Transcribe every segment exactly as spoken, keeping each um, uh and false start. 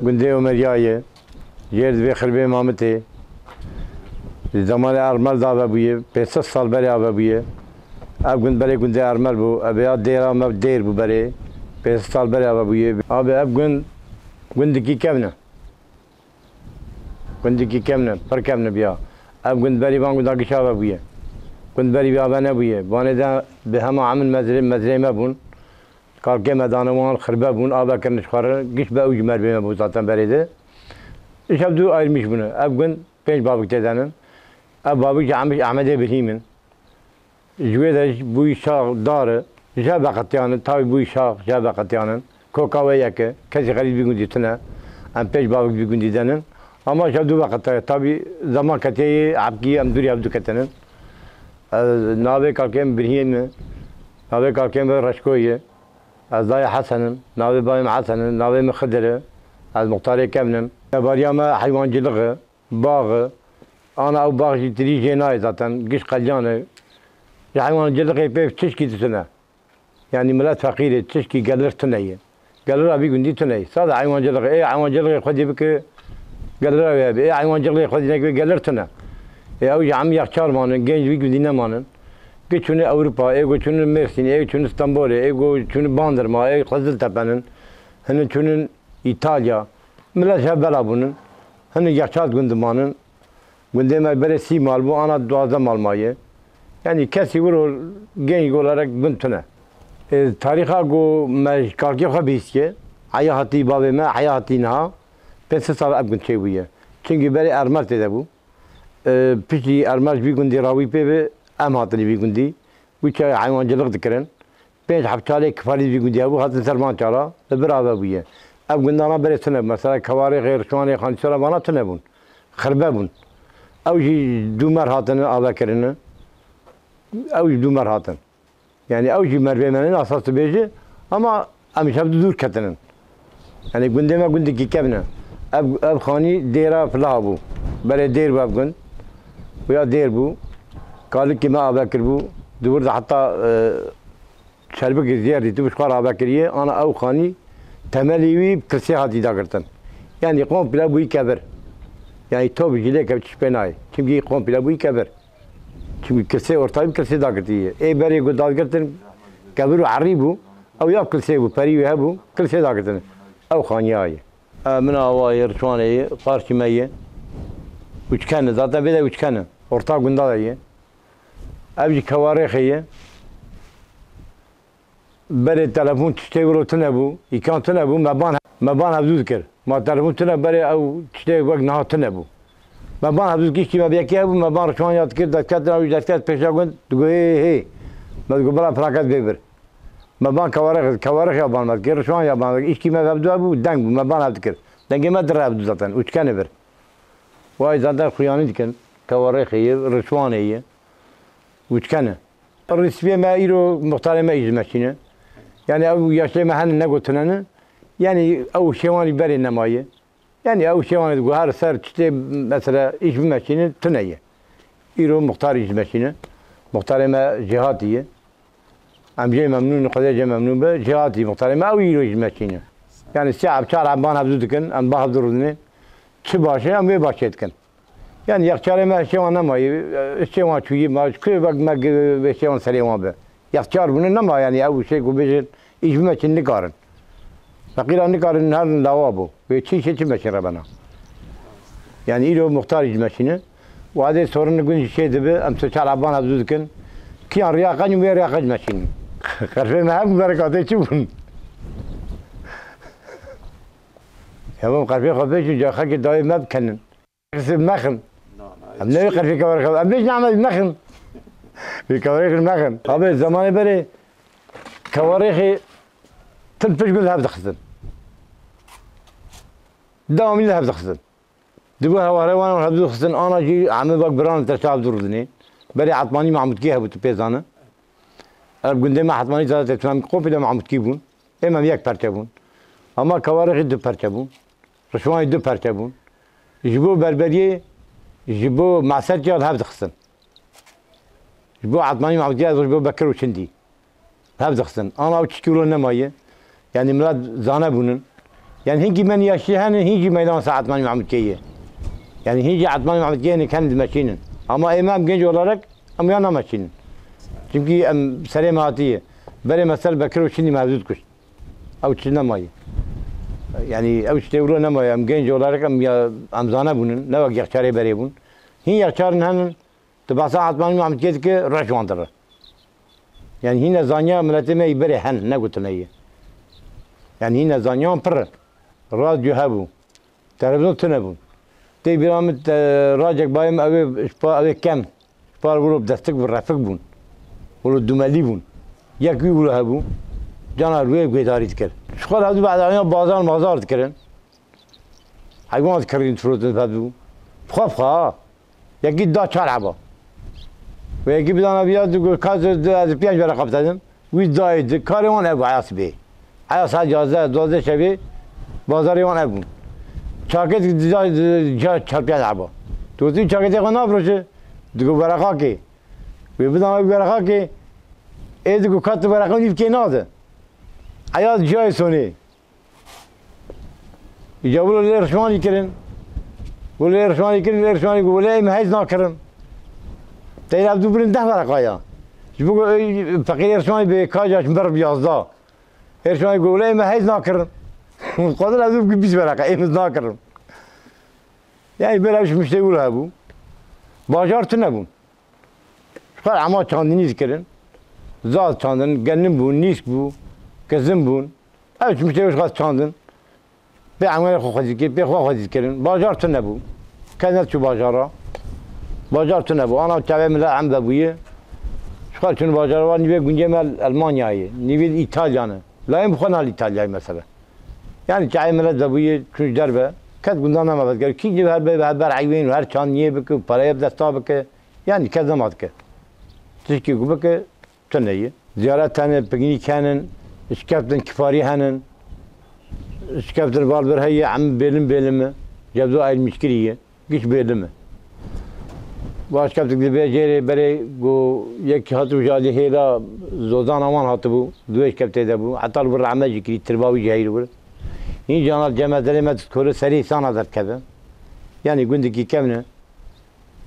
Gundê Omeriya ye. Jêr divê Xirbê Mamitê. Di zemanê Ermel de ave bûye. Pênc sed sal berê ave bûye. Ev gund berê gundê Ermel bû. Ev ya dêra me dêr bû berê. Pênc sed sal berê ave bûye. Abi ev gund, gundikî kevn e. Gundikî kevn e, pir kevn e biya. Ev gund berî van gunda giş ave bûye. Gund berî vî ave nebûye. Vanê de bi hema emin mezrê, mezrê me bûn. Kalkê me dane wan xirbe bûn, ave kirin ji xwe re, giş be ew jî mervê me bû zaten berê de. Îşev du ayrılmış bûne. Ev gund pênc bavik tê de nin. Ev bavik jî Ehmed-, Ehmedê Birhîm in. Ji wê de jî bûyî şax dar e. Ji hev veqetiyan in, tavî bûyî şax ji hev veqetiyan in. Koka wê yek e. Kesî xerîb vî gundî tune. Em pênc bavik vî gundî de nin. Ama ji hev du veqetiye. Tabî zeman ketiye yê hevkî em dûrî hev du ketinin. Ez navê kalkê min Birhîm e. Navê kalkê min Reşko ye. Ez dayê Hesen im. Navê bayê min Hesen e. Navê min Xidir e. Ez muxtarê kevn im. Nebariya me heywancılık e. Bax e. Ana ew bax jî tirî jê nayê zaten. Giş qeliyan e. Ji heywancılıkê pê çişkî tune. Yanî milet feqîr e. Çişkî gelir tune ye. Gelira vî gundî tune ye. Sade heywancılık. Ê heywancılıkê xwedî bike. Gelira wê hebe. Ê heywancılıkê xwedî neke gelir tune. Ê ew jî em yexçar manin. Genç vî gundî nemanin. Gi çûne Ewropa. Ê go çûne Mêrsîn. Ê çûne Stenbolê. Ê go çûne Bandirma. Ê Qiziltepe nin. Hinin çûnin Îtalya. Milet ji hev bela bûnin. Hinek yexçar gund dimanin. Gundê me berê sî mal bû, ana duwazdeh mal maye. Yanî kesî wilo genç olarak gund tune. E, tarîxa ku me ji kalkê xwe bihîstiye, heya hatî bavê me, heya hatî niha, pênc sed sal ev gund çêbûye. Çimkî berê Ermel tê de bû. E, piştî Ermel ji vî gundî rawî pê bi, em hatinî vî gundî. Wî çaxê heywancılık dikirin. Pênc heft çalê kifarî vî gundî hebû, hatin ser van çala, li vir ave bûye. Ev gundana berê tune bû. Mesela Kewarê, Xêrşwanê, Xanisora vana tune bûn. Xirbe bûn. Ew jî dû mer hatine ave kirine. Ew jî dû mer hatin. Yanî ew jî mervê me ne, esas dibêje, ama em ji hev du dûr ketinin. Yanî gundê me gundekî kevn e. Ev, ev xanî dêra Filaha bû. Berê dêr bû ev gund. Xuya dêr bû. Kalikê me ave kiribû. Di wir de heta, e, çerbikê zêr dîtibû ji xwe re ave kiriye. Ana ew xanî temelî wî bi kirsê hatî dagirtin. Yanî komple bûyî kevir. Yanî top jî lê kevt, tişt pê nayê. Çimkî komple bûyî kevir. Çimkî kirsê ortayî bi kirsê dagirtî ye. Ê berê ku dagirtin kevir û herî bû. Ew ya kirsê bû, perî wê hebû, kirsê dagirtin. Ew xaniya ye. E, min awa ye, Rişwanê ye, qarşî me ye. Uçken e, zaten vê de uçken e. Orta gunda de ye. Ev jî Kewarêxê ye. Berê telefon tiştê wilo tune bû, îkan tune bû, me ban, me ban hevdû dikir. Ma telefon tune berê ew tiştê wek niha tune bû. Me ban hevdû dikir, îşkî me bi yekê hebû, me ban Rişwan ya dikir, destketin ew jî destket pêşa gund, digot, hê, hê. Me digot, bila plaket bê vir. Me ban Kewarêx, Kewarêx ya ban me dikir, Rişwan ya ban me dikir. Îşkî me hevdû hebû, deng bû, me ban hev dikir. Dengê me dire hevdû zaten, uçkenê vir. Way zaten xuyanî dikin, Kewarêxê ye, Rişwanê ye. Uçkenê. Rîspiyê me îro muxtarê me î ji me çîne. Yanî ew yaşê me hene negot tune ne. Yanî ew şêwanî berê nemaye. Yanî ew şêwanî digo her ser tiştê mesela îş bimeşîne tune ye. Îro muxtar îş dimeşîne. Muxtarê me jêhatî ye. Em jê memnûn, Xwedê jê memnûn be. Jêhatî muxtarê me ew îro îş dimeşîne. Yanî sê eb çar eb ban hevdû dikin, em ba hevdû rûdinê. Çi baş e, em wê başê dikin. Yanî yexçarê me şêwan nemayî, şêwan çûyî ma, ku wek me gi-, vê şêwan serê wan be. Yexçar bûne nema, yanî ew şey ku bêjin, îş bime çin nikarin. Feqîra nikarin herin lawa bû. Wê çi şê çi meşin rebena. Yani îro muxtarî ji meşînin. Wadê sorin gund ji şê dibi, em sosyal aban hevdû dikin. Kiyan riya qenc û wê riya qenc meşînin. Qerfê me hebû berekatê çi bûn? Ya bûm qerfê xwe pêşin, ca xelkê dawê me bikenin. Mexin. Em ne wê qerfê kewarê xwe, em bêjin Ehmed mexin. Wê kewarê xwe mexin. Abi, zamanê berê kewarê xwe tim pişt gund hev dixistin. Dewamî li hev dixistin. Digo heware wan hev dixistin, ana jî hemî bak biran li tersa hev dûr dinê. Berê Etmanî Mahmûdkê hebû, tu pê zane. Ev gundê me Etmanî zaten tu hem kopî de Mahmûdkî bûn. Ê me yek perçe bûn. Ama kewarê xwe du perçe bûn. Rişwanê du perçe bûn. Ji bo berberiyê, ji bo mesertiya li hev dixistin. Ji bo Etmanî Mahmûdkê, ji bo Bekir û Çindî. Hev dixistin. Ana ew tiştî wilo nemaye. Yani milet zane bûnin. Yani hingî men yaşî hene, hingî meydan se Etmanî Mahmûdkê ye. Yani hingî Etmanî Mahmûdkê hene ken dimeşînin. Ama ê me em genç olarak em ya nameşînin. Çünkü em serê me hatiye. Berê me ser Bekir û Çindî me hevdû dikuşt. Ew çi nemaye. Yani ew tiştê wilo nemaye. Em genç olarak em ya, em zane bûnin. Ne wek yekçarê berê bûn. Hîn yekçarin henin, tu behsa Etmanî Mahmûdkê dike, reş wan dire. Yani hîne zanya miletê me yî berê hen, ne gotine ye. Yani hîne zanyan pir e. Radyo hebû. Televîzyon tune bûn. Tê bîra min te, racek bayê min ew ê, ji pa ew ê kem. Ji pa wilo bi destik bû, refik bûn. Wilo dûmelî bûn. Yek wî wilo hebû. Cana rûyê guhdarî dikir. Ji xwe re hevdû behdariya bazar mazar dikirin. Heywan dikirîn, difirotin, pevdû. Bi xwe, bi xwe ha. Yekî da çar heba. Wê yekî bidana viya, digo, ka ez, ez pênc bereqa bitedim. Wî dayê di, karê wan ev eya sibê. Eya saet yazdeh, duwazdeh şevê, bazarê wan ev bûn. Çakêt dida, di, ca çar pênc heba. Tu gotî çakêtê xwe nafiroşe, digo bereqa kê. Wê bidana wî bereqa kê. Ê digo ka tu bereqa nîv kê nade. Eya ciyayê sonê. Îca wilo lê rişwanî kirin. Wilo lê rişwanî kirin, lê rişwanî got, wilo ê me heyz nakirin. Teyra ev du birin deh bereqa ya. Ji bo ku, ey, feqîrê rişwanî bê kaja ji ber bi yazda. Ê rişwanî got, wilo ê me heyz nakirin. Qadir ev du bîst bereqa, ê me nakirin. Yani böyle ev ji miştê wilo hebû. Bajar tune bûn. Ji xwe re ema çandinî dikirin. Zaz çandin, genim bûn, nîsk bû, kizim bûn. Ev çi miştê ji xwe çandin. Pê emelê xwe xwezî kir, pê xwe xwezî kirin. Bajar tune bû. Kes neçû bajara. Bajar tune bû. Ana çavê min em vebûye. Ji xwe çûn bajara, nîvê gundê me Elmanyayê, nîvê Îtalya ne. Layên bi xwe nal Îtalyayê mesela. Yani çavê milet vebûye, çûn ji derve. Kes gundan nema vediger. Kî jî her bê, her ber eywên û her çandiniyê bike û pareyê bi desta bike. Yani kes nema dike. Tişkî ku bike, tune ye. Ziyaret henin, piknîk henin, şikeftin kifarî henin. Şikeftin val bir heye, em bêlim bêlim e. Cevdo ayrılmış kiriye. Giş bêlim e. Va şikeftik dibe jêrê berê ku yekî hatibû ji alî hêla zozana wan hatibû. Duê şikeftê de bû. Heta li wir rehmet jî kirî, tirba wî jî heyr wir. Hîn jana cemezelê me diskore serê sana derdikeve. Yani gundikî kevne.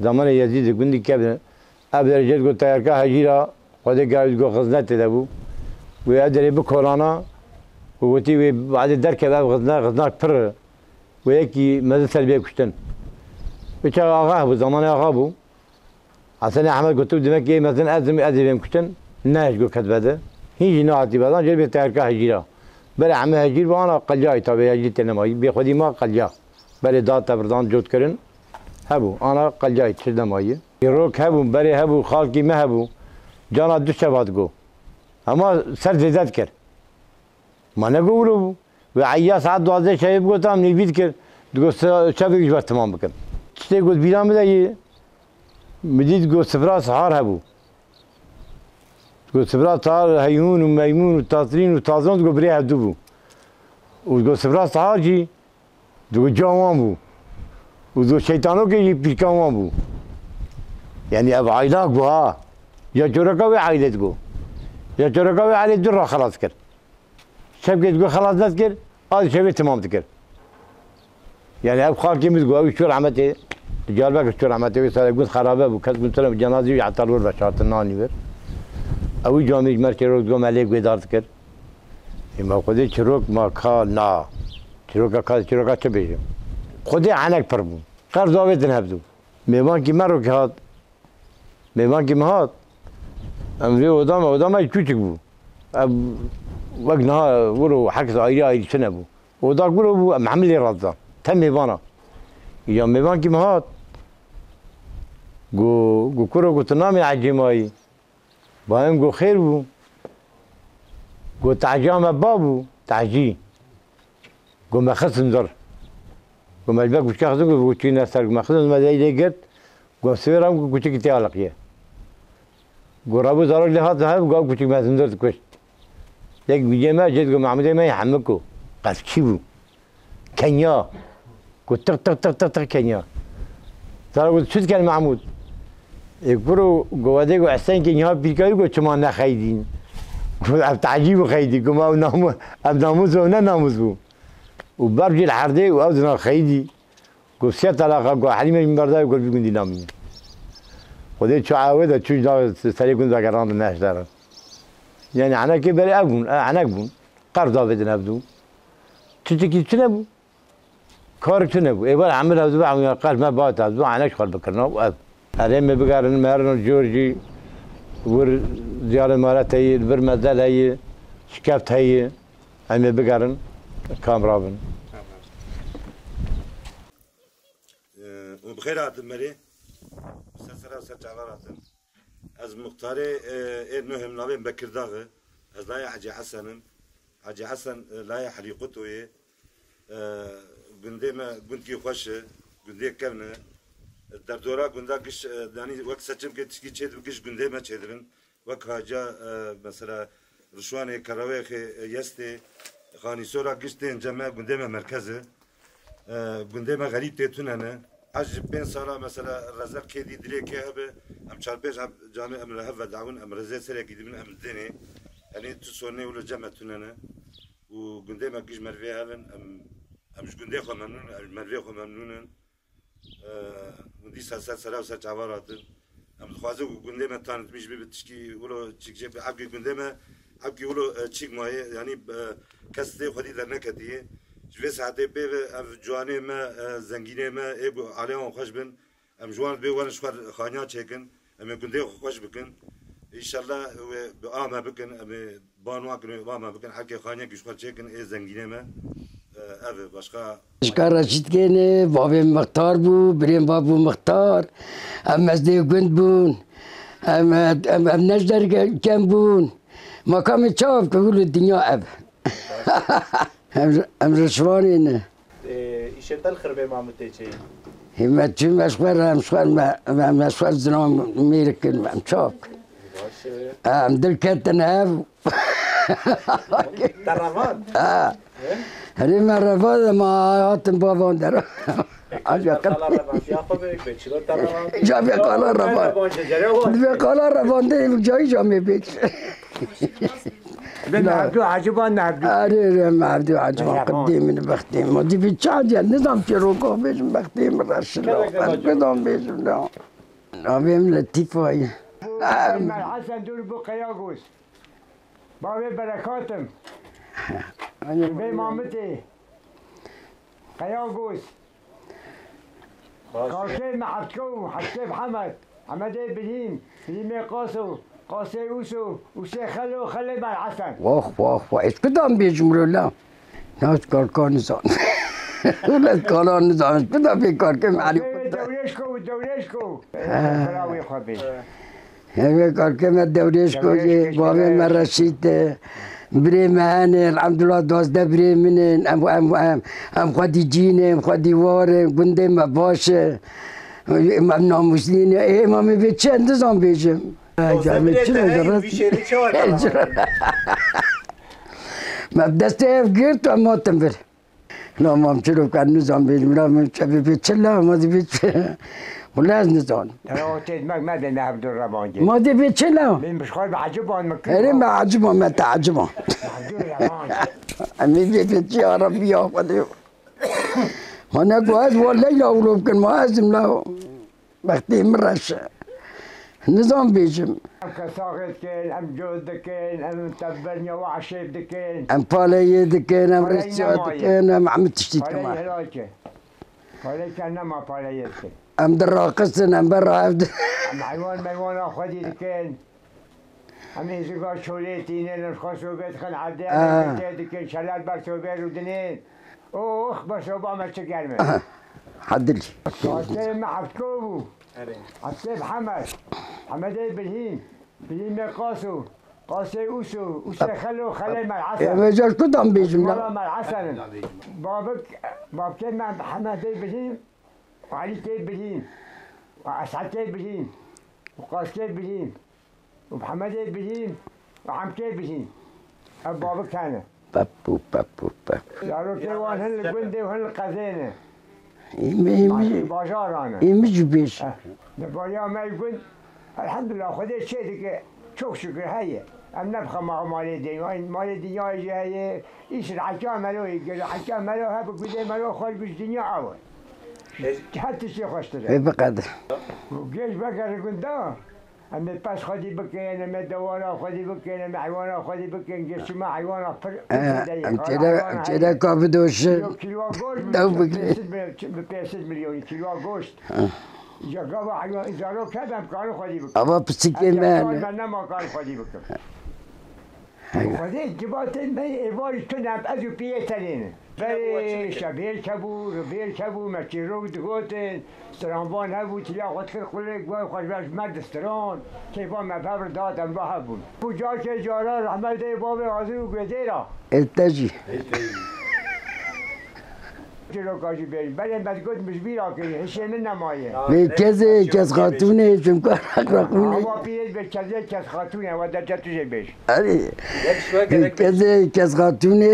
Zamanê Yezîdê gundî kevne. Ev derê jê digot teyarka hecîra, Xwedê gavî digot xizne tê de bû. Wê ev derê bikolana û gotî wê badê derkeve ev xizne, xiznak pir e. Wê yekî mezin ser bê kuştin. Wê çax axa hebû, zamanê axa bû. Hesenê Ehmed gotibû, demek ê mezin ez im, ez ê bêm kuştin. Nehişt got ket vede. Hîn jî nehatî vedan, jê bê teyarka hecîra. Berê hemî hecîr bû, ana qelyayî tabi hecîr tê nemayî. Bê xwedî ma qelya. Berê da tebirdan cot kirin. Hebû, ana qelyayî tişt nemayî. Rok hebû, berê hebû, xalkî me hebû. Cana du şeva digo. Hema ser zêde dikir. Ma ne go wilo bû. Wê eya saet duwazdeh şevê bigota, em nêvî dikir. Digo se-, şevê ji ber timam bikin. Tiştê got bîra min de yê. Min dît got sifra sihar hebû. Digo sifra sihar heyhûn û meymûn û tasrîn û tazan digo birê hevdû bû. Û digo sifra sihar jî Digo ca wan bû. Û digo şeytanokê jî pîrka wan bû. Yani ev ayla guha. Ya coreka wê aile digo. Ya coreka wê aile du ra xelas kir. Şevkê digo xelas nedikir, a şevê timam dikir. Yani ev xalkê min digo, ew çû rehmetê, Diyarbekir çû rehmetê, wê sare gund xerabe bû, kes gund tune bû, cenazê wî heta li wir veşartin nanî vir. Ew wî camî ji merkê rok digo me lê guêdar dikir. Ê ma Xwedê çirok ma ka na. Çiroka ka, çiroka çi bêjim? Xwedê henek pir bû. Qerz avêtin hevdû. Mêvankî me rokî hat. Mêvankî me hat. Em vê oda me, oda me çûçik bû. Ev wek niha wilo herkes ayrî ayrî çi nebû. Oda wilo bû, em hemilê razdan. Te mêvana. Ya mêvankî me hat. Got, got kuro, got tu namê ecêmayî. Bayem got xêr bû. Got tehciya me ba bû, tehcî. Got me xistin dir. Got me ji ber kûçika xistin, got, got çî ne ser, got me xistin, me dey lê girt. Got sivêra, got kûçikî tê aliqiye. Got rabû zarok lê hat hev, got ew kûçik me zindir dikuşt. Yek bîcê me, cê digot Mehmûdê me yê hemiko. Qefçî bû. Kenya. Ku tiq, tiq, tiq, tiq, tiq kenya. Sara got, çi diken Mehmûd? Ê kuro, got, wedê, got, Hesên kê niha pîrka wî, got, çima nexeydîn? Got, ev tacî bixeydî, got, ma ev namu-, ev namûs bû, ev ne namûs bû. Û berf jî li herdê û ew dina xeydî. Got, siya talaqa, got, Helîme min berdayê, got, vî gundî namîne. Xwedê çû ewê de çû ji navê serê gund vegerandin neşderin. Yani henekê berê ev bûn, e, henek bûn. Qerz avêtin hevdû. Çi çikî çi nebû? Kar tune bû. Êvar hemil hevdû, hemil qelb me bat hevdû, enek xwe bikirina û ev. Erê me bigerin, me herin jor jî wir ziyarê maret heye, vir mezel heye, şikeft heye. Em ê bigerin, kam rabin. Û bi xêr hatin merê. Ser sera ser çavan hatin. Ez muxtarê, e, ê Nuhê min navê Bekir Dax e. Ez layê Hecî Hesen im. Hecî Hesen, e, layê Helî Qutoyê. E, gundê me gundkî xweş e. Gundê kevn e. Derdora gunda giş, e, yanî wek seçimkê tişkî çêdibin giş gundê me çêdibin. Wek Haca, e, mesela Rişwanê, Kerawêxê, e, Yestê, Xanîsora giş tên cem me gundê me merkez e. E, gundê me xerîb tê tune ne. Ez ji pênc sala mesela rezel kê dî dilê kê hebe, em çar pênc heb canê em li hev vedawin, em rêzê serekî dibin, em dinê. Yanî tu sorunê wilo cem me tune ne. Û gundê me giş mervê hev in, em, em ji gundê xwe memnûn in, em ji mervê xwe memnûn in. E, û dîsa ser sera û ser çavan hatin. Em dixwazin ku gundê me tanitmîş bibe, tişkî wilo çîk jê bibe. Evkî gundê me, evkî wilo, e, çîk maye, yanî, e, kes tê xwedî derneketiye. Ji vê saetê pê ve ev ciwanê me, e, zengînê me, ê ku alê wan xweş bin, em ji wan bê werin ji xwe xaniya çêkin, em ê gundê xwe xweş bikin. Înşallah wê bi a me bikin, em ê Ban wan kirin, wan me bikin, herkê xaniyekî ji xwe çêkin, ê zengînê me, e, ev e, başqa. Ji ka Reşîd kêne, bavê mixtar bû, birên bav bû mixtar, em mezdê gund bûn, em, em, em ne ji derge kem bûn. Makamê çav ki wilo dinya ev. Em, em rişvanê ne. Ê, îşê te li xirbê ma min tê çêyî? Hê me çû, me ji xwe re, em ji xwe, me, me, me ji xwe zilam mêr kirin, em çap. Baş e. Em dil ketin hev. Te revand? Ha. Ê? Herê me revand, ma hatin bavan dera. Aja Te qala qet. Revand, ya xwe bê, bê çilo te revand. Ca bê qala revand. Revand, cecere wan. Bê qala revandê, cayî camê bê. Bi Na. Mevdû Eciban, Mevdû. Arê, arê, Mevdû Eciban, Eciban. Qidê min, bextê min. Dî bi çax diye, nizam çi roka bêjim, bextê min reşin. Kevek la. Ez nizam bêjim la. Navê min Letîfa ye. Em. Hesen dûr bû Qeya Goz. Bavê Berekat im. Anî. Bê Mamitê. Qeya Goz. Baş. Kakê me Heftko, Heftê Mihemed, Hemedê Bilîm, Bilîmê Qaso, Qasê Ûso, Ûsê Xelo, Xelê Ber Hesen. Wax, wax, wax. Ez kudan bêjim lo la? Na, ez karka nizan. Ez kala nizan. Ez kudan bê karkê me Elî Dewrêşko, Dewrêşko. Ha. Bira wê xwe bê. Hevê karkê me Dewrêşko ye, Dewrêşko bavê me ye. Reşîd e, birê me hene, elhamdulillah duwazdeh birê min in, em, em, em, em xwedî cîn in, em xwedî war in, gundê me baş e, em namûslî ne, ê, ma me bê çi, ez nizam bêjim. Dozdeh birê te hene, vî şêrê çawa te? Me bi destê hev girt, em hatin vir. La mam çilo kan nizam bêjim, la min çe bê çi la, ma dibê çi. Wala ez nizam. Te o têdmek me de ne hevdu revancê. Ma dibê çi la? Min bi xwe bi eciban min kir. Erê me eciban, me te eciban. Hevdu revanc. Em ê bê çi ya Rabbi ya Xwedê. Hane ku ez wa Leyla wilo bikin, ma ez im la. Bextê min reş e. Nizam bêjim. Em kesaxê dikin, em cot dikin, em tebberniya we eşêb dikin. Em paleyê dikin, em Paleyê rêsiya nemayê. Dikin, em hemû tiştî Paleyê dikin. Helal ke. Paleyê ke nema paleyê dikin. Em diraqisin, em ber ev di- Em heywan meywana xwedî dikin. Em êziga çolê tînin, em xwe sobê dixin erdê, Ah. Em tê dikin, şelat ber sobê rûdinên. Ox, ber soba me çi germ e. Aha. Hedilî. Xwestê me heftko bû. Erê. Heftê bi Hemed. Hemedê Bilhîm. Bilhîmê Qaso. Qasê Uso. Usê Xelo. Xelê Melhesen. Ê, vêca ji kutan bêjim la? Mala Melhesen in. Babik, babkê me Hemedê Bilhîm. Elîkê Bilhîm. Eshetê Bilhîm. Qaskê Bilhîm. û Mihemedê Bilhîm û Hemkê Bilhîm. Ev babik hene. Pep û pep û pep. Zarokê wan hin li gundê û hin li qezê ne. Ê min, ê min, Bajaran e. Ê min jî bêj. Eh, di bariya me yê gund, elhamdulillah, Xwedê çê dike, çok şükür heye. Em nebixwe ma-, malê dinya, malê dinyayê jî heye. Îş rehetiya melo yê, rehetiya melo hebe gundê melo xwe ji dinya ew e. Her tiştê xweştir e. Ê biqede. Û gêj veke li gunda. Em ê pez xwedî bikin, em ê dewara xwedî bikin, em ê heywana xwedî bikin, gêşima heywana pir, pir Eh, zêde ye. Em Xala têde, heywana em heye. Têde ka bidoşin. Yo kîloa goşt bi Dew bigire. Pênc sed mil-, bi pênc sed milyon kîloa goşt. Ah. Ya gava heywan, zarok hebe em karin xwedî bikin. Ava pisikê Em me cevay ne. Me nema karin xwedî bikin. Heywan. Xwedê civatê me êvarî tune em ez û piyê tenê ne. Berê şevêr kebû, rivêr kebû, me çîrok digotin, stranvan hebû, tiliya xwe dikir qulê, guhê xwe ji ber ji me distiran, kêfa me bi hev re dihat, em va hev bûn. Û carkê cara rehmetê bavê Azir û Guêdêra. Ê te jî. Çîroka jî bêjim. Belê me digot, min ji bîra kiriye, hişê min nemaye. Vê kezê, kez xatûnê, çimka reqreqûnê. Ava pîrê vê kezê, kez xatûnê, we derca tu jê bêj. Erê, Yek şiwe gerek kezê, kez xatûnê,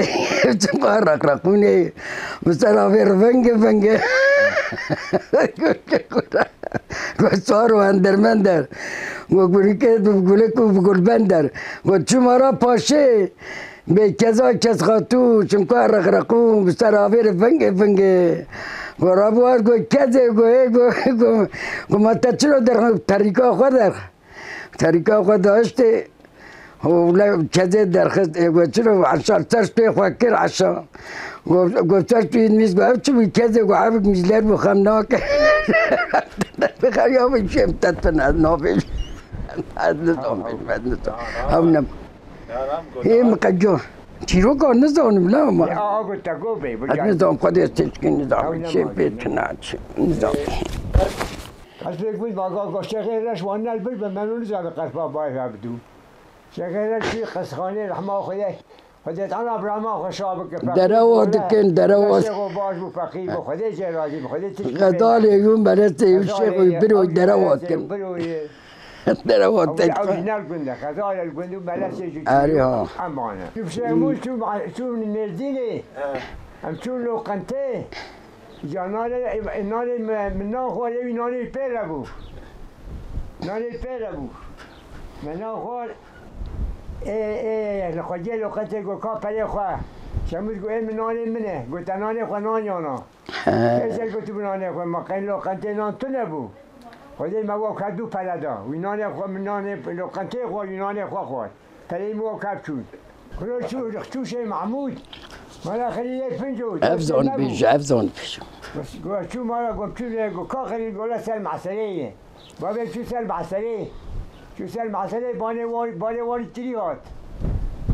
çimka reqreqûnê, bi ser avê re venge venge. Go sar û endermender. Go gulike, bi gulik û bi gulbender. Go çûma ra paşê, bê keza kez xatû, çimka reqreqûn, bi ser avê re venge venge. Go rabû hat, go kezê, go ê, go, go, go ma te çilo derxe, terîka xwe derxe. Terîka xwe daiştê, û le kezê derxist, ê, got, "Çilo eşa ser stûyê xwe kir eşa." Got, got, "Ser stûyê nivîs," got, "Ev çi bû kezê?" Got, "Evik mîzler bû xem nake." Xeya min şêm tetfin ez nabêjim. Ez nizam bêjim, ez nizam. Ew ne. Hê min qeco. Çîroka nizanim la ma. Ya, a, got, te go bê, bu Ez can. Nizam, Xwedê seçkin nizam. Ew ne Şêm ma, pê ne. Tuna çi. Nizam. Ez pê got, ma ga, ga Şêxê Reş wan nel bir, be meno nizam qerfa bay ha bidu. Şêxê Reş çi qesxanê rehma Xwedê. Xwedê Teala bi rehma xwe şa bike. Derewa dikin, derewa. Şêxo baş bû, feqîr bû, Xwedê jê razî bû, Xwedê tişt Xedalê yû, melesê yû, Xedalê şêxo yû, biro derewa dikin. Biro yê. Derewa Ew, tek. Ew jî ne gund e, Xedalê gund û melesê jî Erê ha. Emane. Şêxo çû, çû Mêrdînê. He. Em çûn Loqentê. Ya nanê, nanê me, min nan xwar, ewî nanê pê re bû. Nanê pê re bû. Me nan xwar, ê, ê, li xwediyê Loqentê got, "Ka perê xwe." Şemûd got, "Ê min nanê min e." Got, "Te nanê xwe nan yana." He. Kê ser got, "Tu bi nanê xwe." Ma qey Loqentê nan tune bû. Xwedê me wa ket du pere da. Wî nanê xwe, min nanê Loqentê xwar, wî nanê xwe xwar. Pereyê min wa ket çûn. Kuro çû, çû Şêx Mehmûd. Mala Xelîlê Pinco, Ev dostê zon me bû. Bêj, ev zon bêj. Bes, go çû mala, gom çû lê, go ka Xelîl, go le ser meseleyê ye. Babê çû ser meseleyê. Çû ser meseleyê, banê war, banê warî tirî hat.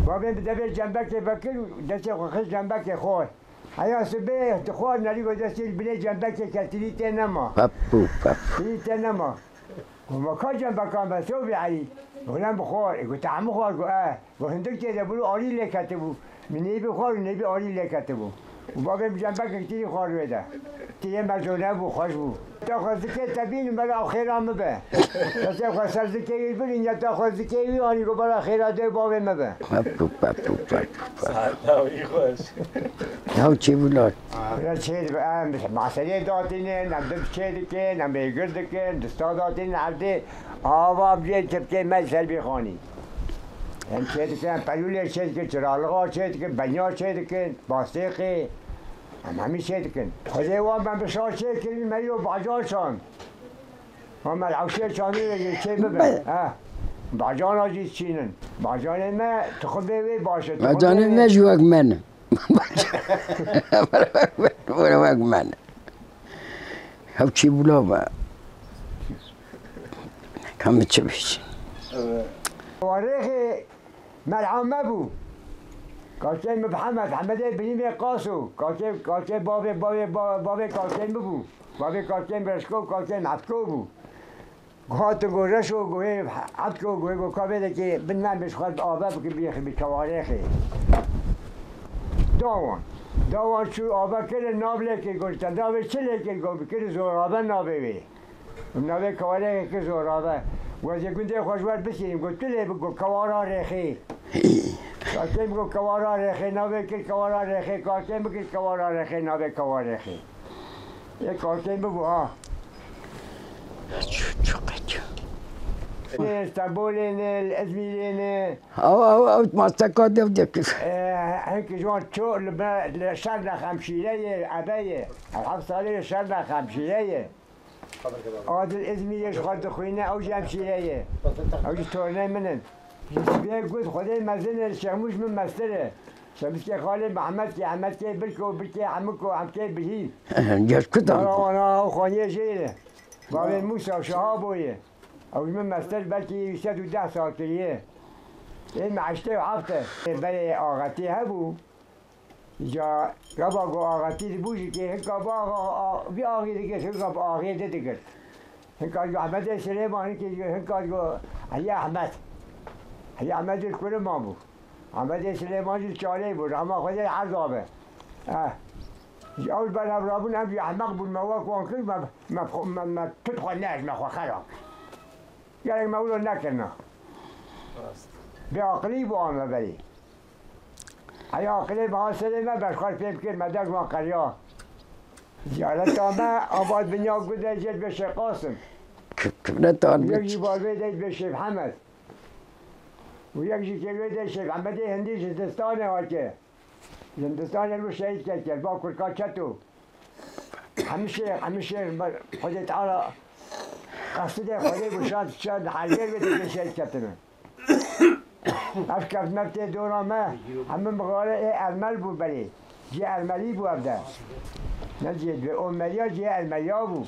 Babê bi devê cembekê vekir û destê xwe xist cembekê xwar. Heya sibê dixwar, nerî go destê li binê cembekê ketirî tê nema. Pep û pep. Tirî tê nema. Go ma ka cembeka me, sobî Elî. Go lem bixwar. Go te hemû xwar, go e. Go hindik tê de bû, arî lê ketibû. Min nêbî xwar û nêbî arî lê ketibû. Û babê min cembekek tirî xwar wê de. Tirê me zone bû, xweş bû. Te xwe zikê te bîn, mela xêra min be. Destê xwe ser zikê wî birîn, ya te xwe zikê wî anî, go bela xêra dê bavê min be. Pep û pep û pep. Saeta wî xweş. Ya çi bû lan? Bira çê dibe, em maserê datînin, em dib çê dikin, em êgir dikin, dista datînin erdê, ava bicê çipkê me ser bî xanî. Em çê dikin, em pelûlê çê dikin, çiralığa çê dikin, benya çê dikin, bastêqê, em hemî çê dikin. Xwedê wa me bi şa çê kirin, me yo bacar şand. Muhammed Hewşê çandî ve çê bibe. Be- Ha. Bacana jî çînin. Bacanê me, tuxumê wê baş e, tuxumê Bacanê wê me jî wek me ne. Wek me ne. Hewçî bula be. Kam çi bêjî? Warêxê Melhame bû. Kalkên min Mihemed, Hemedê Birîmê Qaso. Kalkê, kalkê bavê, bavê, ba-, bavê kalkên min bû. Bavê kalkên Reşko, kalkên Heftko bû. Hatin go Reşo, go hê Heftko, go hê go kavê de ki bin nem bi xwe ave bike bî, bî kewarêxê. Dawan. Dawan çû ave kirin nav lê kir, go te navê çi lê kir, go kir Zorabe navê wê. Navê kewarê kir Zorabe. Got, "Yê gundê xwe ji we bisînim." Got, "Tu lê bi, got, kewara Rêxê." Hî. Kalkê min got, "Kewara Rêxê." Navê kir kewara Rêxê. Kalkê min kir kewara Rêxê. Navê kewarêxê. Ê kalkê min bû ha. Çu-, çu-, çu-, Ê Stenbolê ne, li Izmîrê ne. Ew, ew, ew masteka dev dikir. Ê, hinkî ji wan ço li me, li şer ne xemşîre ye, ebe ye. Ew heft salê şer ne xemşîre ye. Adil Izmîrê ji xwe dixwîne, ew jî hemşîre ye. Ew jî tornê min in. Ji sibê got, Xwedê mezin e, Şêxmûş min mestir e. Şemîskê xalê Mehmedkê, Hemedkê Birko, Birkê Hemiko, Hemkê Birhîm. Geş kutan. Mala wana ew xaniyê jê ye. Bavê Mûsa Şaha boye. Ew ji min mestir belkî sed û deh sal kiriye. Ê me heştê û heft e. Ê berê axetî hebû. Îca gava go axetî dibû jî kê hinka bi axa, a, vî axî digirt, hinka bi axê di digirt. Hinka go Ehmedê Silêman, hinkê go, hinka go Heyê Ehmed. Heyê Ehmed jî li Kuriman bû. Ehmedê Silêman jî li Çalê bû, rehma Xwedê her dabe. Eh. Ji ew ji ber hev rabûn, em jî ehmeq bûn, me wek wan kir, me, me, me, me tut xwe nehişt, me xwe xera kir. Gerek me wilo nekirina. Rast. Bê aqilî bû an me berê. Heya aqilê me ha serê me berxwer pê bikir, me der wan qeriya. Ziyareta me, ava dinya gundê jê dibê Şêx Qasim. Ki-, kifneta Yek jî bavê de dibê Şêx Hemed. Û yek jî kê wê de Şêx Hemedê Hindî ji Hindistanê hatiye. Ji Hindistanê li şehîd ketiye, ba Kurka Çeto. Hemî şêx, hemî şêx, Xwedê Teala qesidê Xwedê bû şad, şad herbêr wê dikê şehîd ketine. Ev kevt mev tê dora me, hemî mixare ê Ermel bû berê. Cihê Ermelî bû ev de. Ne cihê dibê, o meriya cihê Ermeliya bû.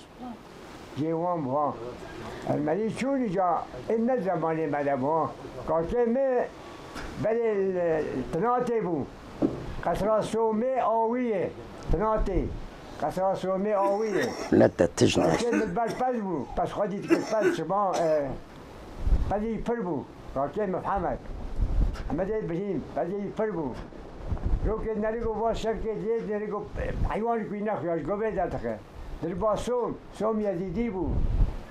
Cihê wan bû ha. Ermelî çûn îca, ê ne zemanê me de bû ha. Kakê me berê li Tinatê bû. Qesra Somê Awiyê. Tinatê. Qesra Somê Awiyê. Ne te tij ne. Kakê min ber pez bû. Pez xwedî dikir pez şima, e, Pezê wî pir bû, kakê Mifhemed. Hemedê Birîm, pezê wî pir bû. Rokê nerî go va şevkê dê, nerî go heywanî ku nexuya, ji govê derdixe. Diriba Som, Som Yezîdî bû.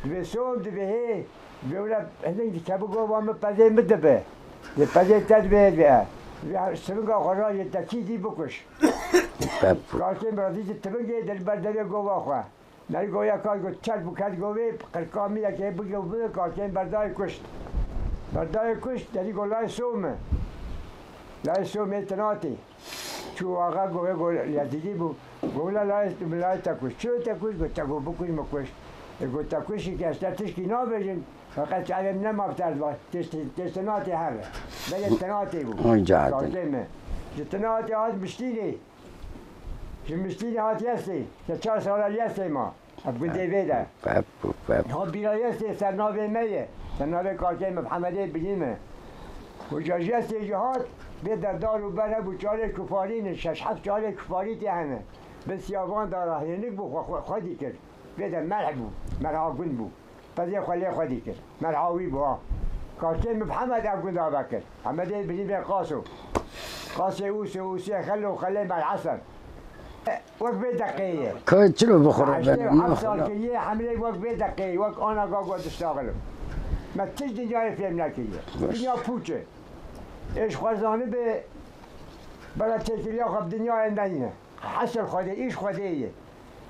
Dibê Som, dibê hê, dibê wila hinek dikebû go va min pezê min dibe. Dê pezê te dibe, dibe. Dibê sivinga xwe ra yê te kî dî bikuş. Kakê Miradî di tivingê di li ber devê gova xwe. Nerî go ya ka go çerp û ket govê, qirka min yekê bigir, bigir, kakên berdayê kuşt. Berdayê kuşt, nerî go layê Somê. Layê Somê Tinatê. Çû axa govê go Yezîdî bû. Go wila layê, layê te kuşt. Çi te kuşt? Go te go bikuş min kuşt. E go te kuşî ke ez te tişkî nabêjim. Feqet çavê min nema bi te ez ba. Tişt-, tişt Tinatê hebe. Belê Tinatê bû. Hûn catin. Kakê min. Ji Tinatê hat Miştînê. Ji Miştînê hat Yesê, se çar sala li Yesê ma. Ev gundê vê de. Pep, pep. Ha bîra Yesê ser navê me ye. Ser navê kakê me Mihemedê Bilî me. Hoca ji Yesê jî hat, vê de dar û ber hebû, çalê kufarî ne, şeş heft çalê kufarî tê hene. Bin siyavan dara hênik bû, xwe, xwe, xwedî kir. Vê de merh bû, merha gund bû. Pezê xwe lê xwedî kir. Merha wî bû ha. Kakê min Mihemed ev gunda vekir. Hemedê Bilî bê Qaso. Qasê Ûsê, Ûsê Xelo, Xelê Merhesen. Wek vê deqeyê ye. Ka çilo bixwe re Heştê û heft sal kiriye, hemlê wek vê deqeyê, wek ana gago diştaxilim. Me tişt dinyayê fêm nekiriye. Baş. Dinya pûç e. Ê ji xwe zanibe, bera têkiliya xwe bi dinyayê neyne. Hesil Xwedê, îş Xwedê ye.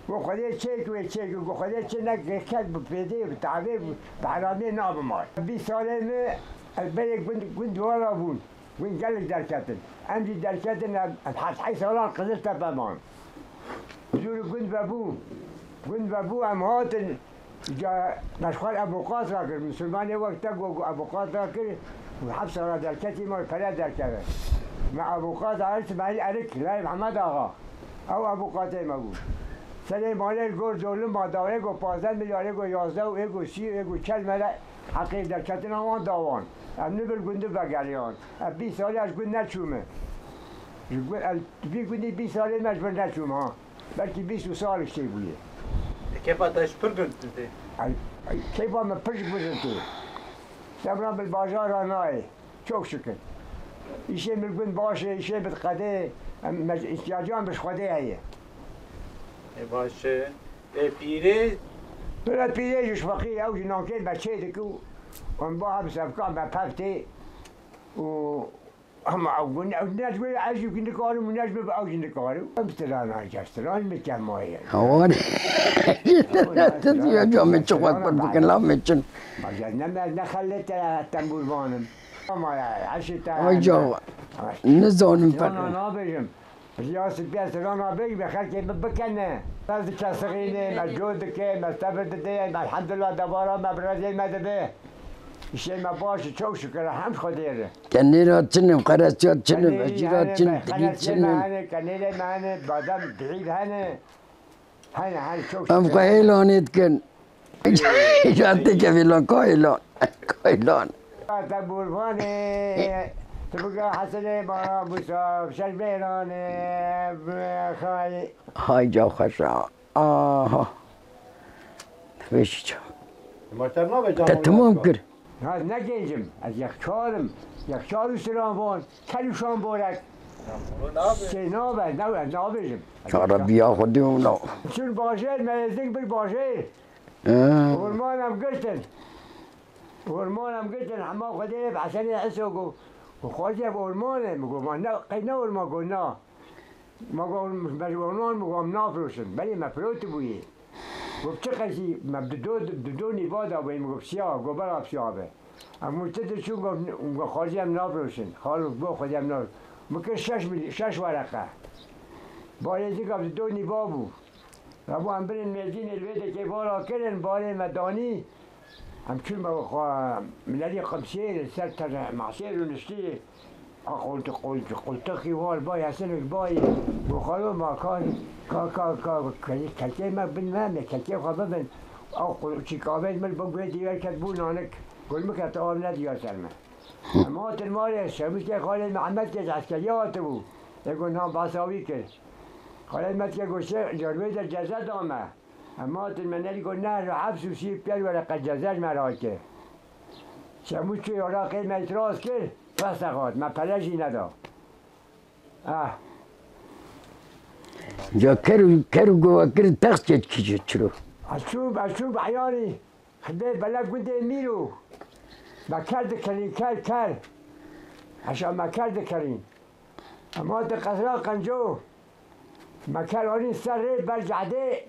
Go Xwedê çêk wê çêk, go Xwedê çi neke kes bi pêdê, bi tavê, bi heramê nabe mal. Bîst salê me, ez berê gund, gund wala bûn. Gund gelek derketin. Em jî derketin, em, em heft heyş salan Qiziltepe man. Zûr gund vebû. Gund vebû, em hatin. Ca me ji xwe re avokat rakir, misilmanê wek te got, got avokat rakir û hepsa re derketî, me pere derkeve. Me avokat rakir, Îsmaîl Erik, Layê Mihemed Axa. Ew avokatê me bû. Serê malê li gor zolima da, ê got pazdeh milyar, ê got yazdeh û ê got sî û ê got çel me re heqê derketina wan da wan. Em nivil gundî vegeriyan. Ez bîst salî ez ji gund neçûme. Ji gund, ez vî gundî bîst salê me ji vir neçûme ha. Belkî bîst û sal tê bûye. Kêfa te ji pir gund tê? Ay, ay, kêfa min pir ji gund tê. Devran bil bajara nayê. Çok şükür. Îşê min gund baş e, îşê min qedê, em, me, îhtiyacê min bi Xwedê heye. E, baş e. E, pîrê? Pire pîrê ji feqîr ew ji nankên me çê dike û em ba hem sevka me pev tê û Ama ew ne, ne ji wê ez jî nikarim û ne ji wê ew jî nikarim. Em strana, ca stran mi kemaye. Hawar. Tu diyor, ca me çok bak, bak, bakın, lan me çin. Bak, ne me, ne xelle te tembûrvanim. Ama ya, her şey te. Ay, ca. Nizanim. Strana nabêjim. Ya sipya strana bêj, be xelkê min bikene. Ez dikesixînim, ez cot dikim, ez tevir didêm, elhamdulillah, debara me bi rêzê me dibe. Îşê me baş e, çok şükür, hem Xwedê re. Kenêra çin im, qereçya çin im, ecîra çin im, digî çin im. Kenêrê me hene, badem bihîv hene. Hene, hene, çok şükür. Em xwe hêlanê dikin. Îca têkevî lan, ka hêlan, ka hêlan. Te Burhanê, tu bika Hesenê ma Musa, şeş mêranê, xay. Hay ca xweşa. Aha. Vêşî ça. Ma te navê Te tamam kir. Ha, ne gencim, ez yekçar im. Yekçar û siran von, kel û şan borek. Sê nabe, ne, ez nabêjim. Çara biya xwe diyo na. Çün bajêr, me êzing bir bajêr. He. Orman em girtin. Orman em girtin, hema Xwedê bi Hesenê Iso got. Got, "Xwezî ev orman e." Min got, "Ma ne, qey ne orman?" Got, "Na." Ma got, "Me ji orman, me got, em nafiroşin." Belê me firotibûyê. Got, "Çi qesî?" Me bi do, bi do nîva da bûyê, me got, "Siya." Got, "Bela siya be." Em got, "Çi diçûn?" Got, got, "Xwezî em nafiroşin." Xalo, got, "Xwezî em nafiroşin." Min kir şeş mil-, şeş wereqe. Barê zika bi do nîva bû. Rabû em birin mêzînê li vê dekê vala kirin, barê me danî. Em çûn me xwe milelî qimsê li ser ter meşêr û niştî. A qult-, qult-, qultixî war bay Hesin û bayê. Got, "Xalo ma ka, ka, ka, ka, ke-, kekê me bin me, me kekê xwe bibin." A qul-, çîkavên min bin guhê dîwer ket bû nanik. Got, "Min ke tu av nediya ser me." Em hatin malê, Şemîkê xalê Mihemed ke ji eskeriyê hatibû. Ê got, "Nan behsa wî kir." Xalê Mihemed ke got, "Şêx, car wê der ceze da me." Em hatin me nerî got, "Nehro hefs û sî pênc wereqe ceze ji me re hate." Şemû çû oraqê me îtiraz kir, rest xwest, me pere jî neda. Ah. Ya ker û, ker û gova kirin text çêdikî çiro? Ez çûm, ez çûm bi eyanî, xidê bele gundê Mîro. Me ker dikerîn, ker, ker. Heşa me ker dikerîn. Em hatin qesra Qenco. Me ker anîn ser rê ber cadê.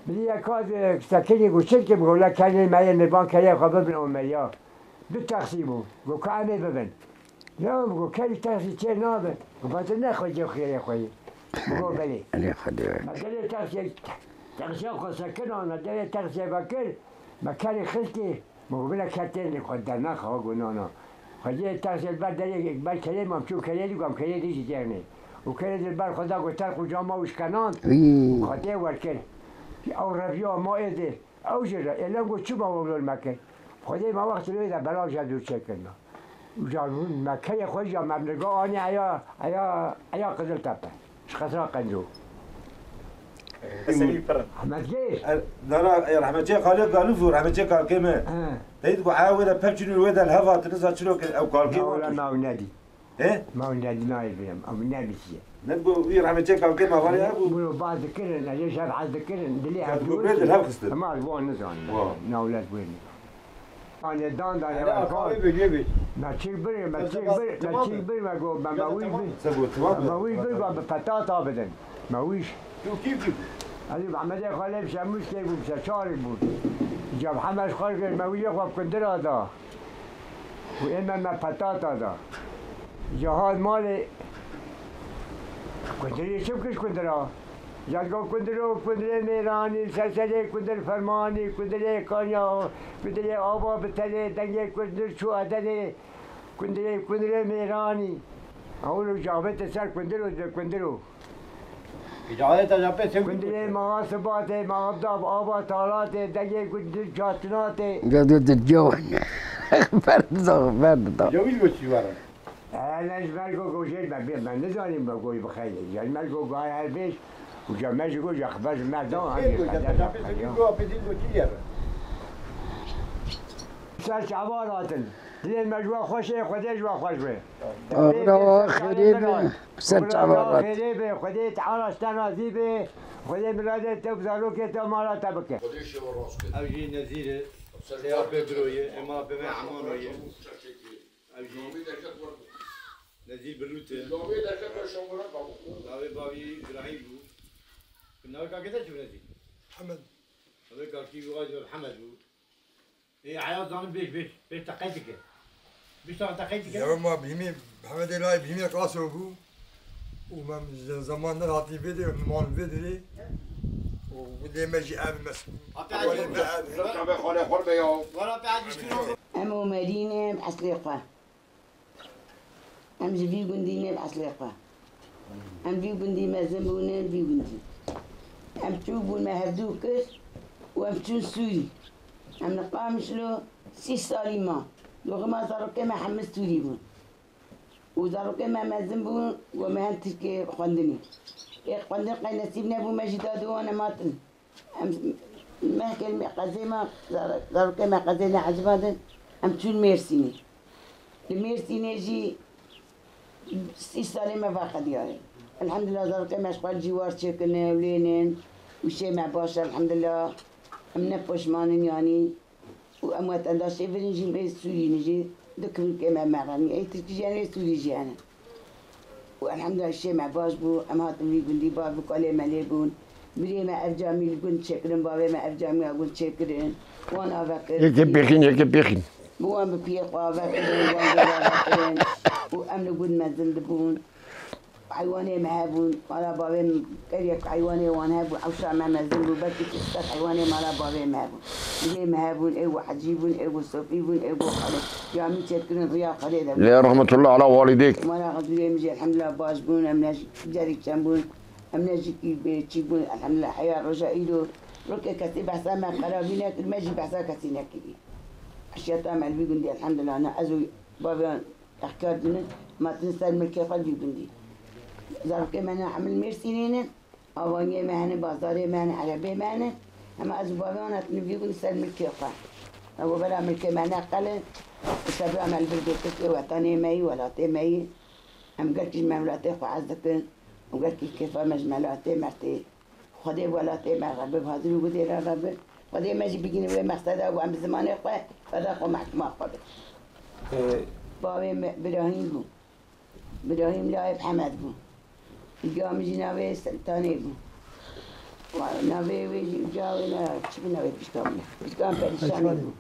Bilî yeka sekinî got, "Çirkî," got, "le kenê me yê nirvan kerê xwe bibin omeriya." Du taksî bû. Got, "Ka em ê bibin." Ya, got, "Kerî taksî çê nabe." Got, "Ba tu ne xwecê xêrê xwe yî." Got, "Belê." Elê xwe dê. Me derê taksiyê, taksiya xwe sekin ana, derê taksiyê vekir. Me kerê xistî. Min got, "Bila ker tên xwe dernaxe." Got, "Na, na." Xwedê tersê li ber derê, ber kerê mam çû kerê dî, got, "Em kerê dî jî têrnê." Û kerê dî li ber xwe da, got, "Ter quca ma wî şkenand." Wî. Xwedê werkir. Ew reviya ma ê dê. Ew jî re, êlem got, "Çima wewlol me kir?" Xwedê me wextê wê de belav ji dûr çêkirina. Û ca me kerê xwe jî me nirga anî eya, eya, eya Qiziltepe. Ji qesra Qenco. Eserî pir in. Ehmed Gêr. Er, dara, er, Rehmetçê Xalê Galûf û Rehmetçê Kalkê me. He. Teyit ku eya wê de pevçîn û wê de li hev hatin, niza çilo kir ew Kalkê. Ya wela me ew nedî. He? Me ew nedî nayê bêjim. Ew nebîsiye. Ne digo wî Rehmetçê Kalkê me varê hebû. Bûro baz dikirin, ez ê şev hez dikirin. Dilê Ya digo bê dil hev xistin. Hema ez wan nizanim. Wa. Newlet wê ne. Anê dan da Hele ya. Akavê bê, nê bê. Me çîk bir, me çîk bir, me çîk bir, me go, me, me wî bir. Se go, tamam. Me wî bir, me bi petata bidin. Me wî. Tu kî bû? Elî Mehmedê Xalê bi şemûz kê bû, bi şeçarê bû. Ca bi hemeş xwe kir, me wî yê xwe bi kundira da. Û ê me, me petata da. Ca hat malê, kundirê çi bikir kundira? Jadgo kundiro, kundirê mêranî, serserê kundir fermanî, kundirê kanya, kundirê ava bi tenê, dengê kundir çû edenê, kundirê, kundirê mêranî. Ewro cavete ser kundiro, kundiro. Îcadeta ca pê çew Kundirê maha sibatê, maha dav, ava talatê, dengê kundir çatinatê. Gel dur dur gel. Ferdi da, ferdi da. Cewîz goçî var. Hele ji ber ku gojê me bê, me nizanî me goy bixeynî. Ji ber ku gay her bêj, û ca me ji goja xeber ji me da, Pê hanî goja, xeber pê da, pê pê ya. Goja pê din goçî ye. Ser çavan hatin. Dilê me ji we xweş ê, Xwedê ji we xweş be. Abra wa xêrê be, ser çavan hatin. Xêrê be, Xwedê Teala ji te razî be. Xwedê miradê te û zarokê te mala te bike. Ev jî Nezîr e. Sê apê biro ye, ema apê me Emano ye. Ev jî Nezîr Birût e. Navê bavî Birahîm bû. Navê kakê te çi bû Nezîr? Hemed. Navê kakî wî Hemed bû. Ê, heya zanim bêj, bêj, bêj teqey dike. Bêj sana teqey dike. Ya ma bihîmê, Hemedê layê bihîmê Qaso bû. Û me ji zeman nehatî vê derê, min mal vê derê. Û lê me jî ev mes-, Ate ev me ev. Çavê xalê xwe be ya. Wala te ecî ştî Em Omerî ne bi eslê xwe. Em ji vî gundî ne bi eslê xwe. Em vî gundî mezin bûne, vî gundî. Em çû bûn me hevdû kir û em çûn Sûrî. Em li Qamişlo sî salî ma. Doxima zarokê me hemî Sûrî bûn. Û zarokê me mezin bûn, we me hen Tirkiyê xwendinê. Ê xwendin qey nesîb nebû, me jî da di wan em hatin. Em mehkê me qezê me, zar-, zarokê me qezê ne eciba din, em çûn Mêrsînê. Li Mêrsînê jî sî salê me va qediyayê. Elhamdulillah, zarokê me ji xwe cîwar çêkirine, ewlênin û şê me baş e, elhamdulillah. Em ne poşman in yanî. Û em wetenda şêvirin jî ê Sûrî ne jî, du kivinkê me me re ne. Ê Tirkî jî hene, ê Sûrî jî hene. Û elhamdulillah şê me baş bû, em hatin vî gundî, bav û kalê me lê bûn. Birê me ev camî li gund çêkirin, bavê me ev camiya gund çêkirin. Wan ave kir. Yekê pêxîn, yekê pêxîn. Bi wan bi piyê xwe ave kirin, wan bi wan ave kirin. Û em li gund mezin dibûn. Heywanê me hebûn, mala bavê min, gerek heywanê wan hebû, ewşa me mezin bû, belkî sed heywanê mala bavê me hebûn. Dilê me hebûn, ê ku hecî bûn, ê ku sofî bûn, ê ku xelê camî çêdikirin, riya Xwedê de bûn. Lê rehmetullah ala walidêk. Mala xezûrê min jî elhamdulillah baş bûn, em ne carî çend bûn, em ne jikî bê çî bûn, elhamdulillah heya roja îro. Rokê kesî behsa me qerawî nekir, me jî behsa kesî nekirî. Eşyeta me li vî gundî elhamdulillah ne ez û bavê wan Exkar dine, ma tine ser milkê xwe vî gundî. Zarokê me ne hemil Mêrsînê ne, avaniyê me hene, bazarê me hene, erebê me hene. Hema ez û bavê wan hatine vî gundî ser milkê xwe. Ew bera milkê me ne qel e, û sebra me li vir bê Tirkiyê wetanê me yî, welatê me yî. Em gelkî ji me welatê xwe hez dikin û gelkî kêfa me ji me welatê me tê. Xwedê welatê me re bi, hazir û gudê re re bi. Xwedê me jî bigihîne wê mexseda û em bi zimanê xwe, feda xwe mehkuma xwe bin. Ee, Bavê me Birahîm bû. Birahîm layê Hemed bû. Îca min jî navê Sultanê bû. Wa-, navê wê jî îca wê ne, çi bi navê pişka min? Pişka min Perîşanê bû.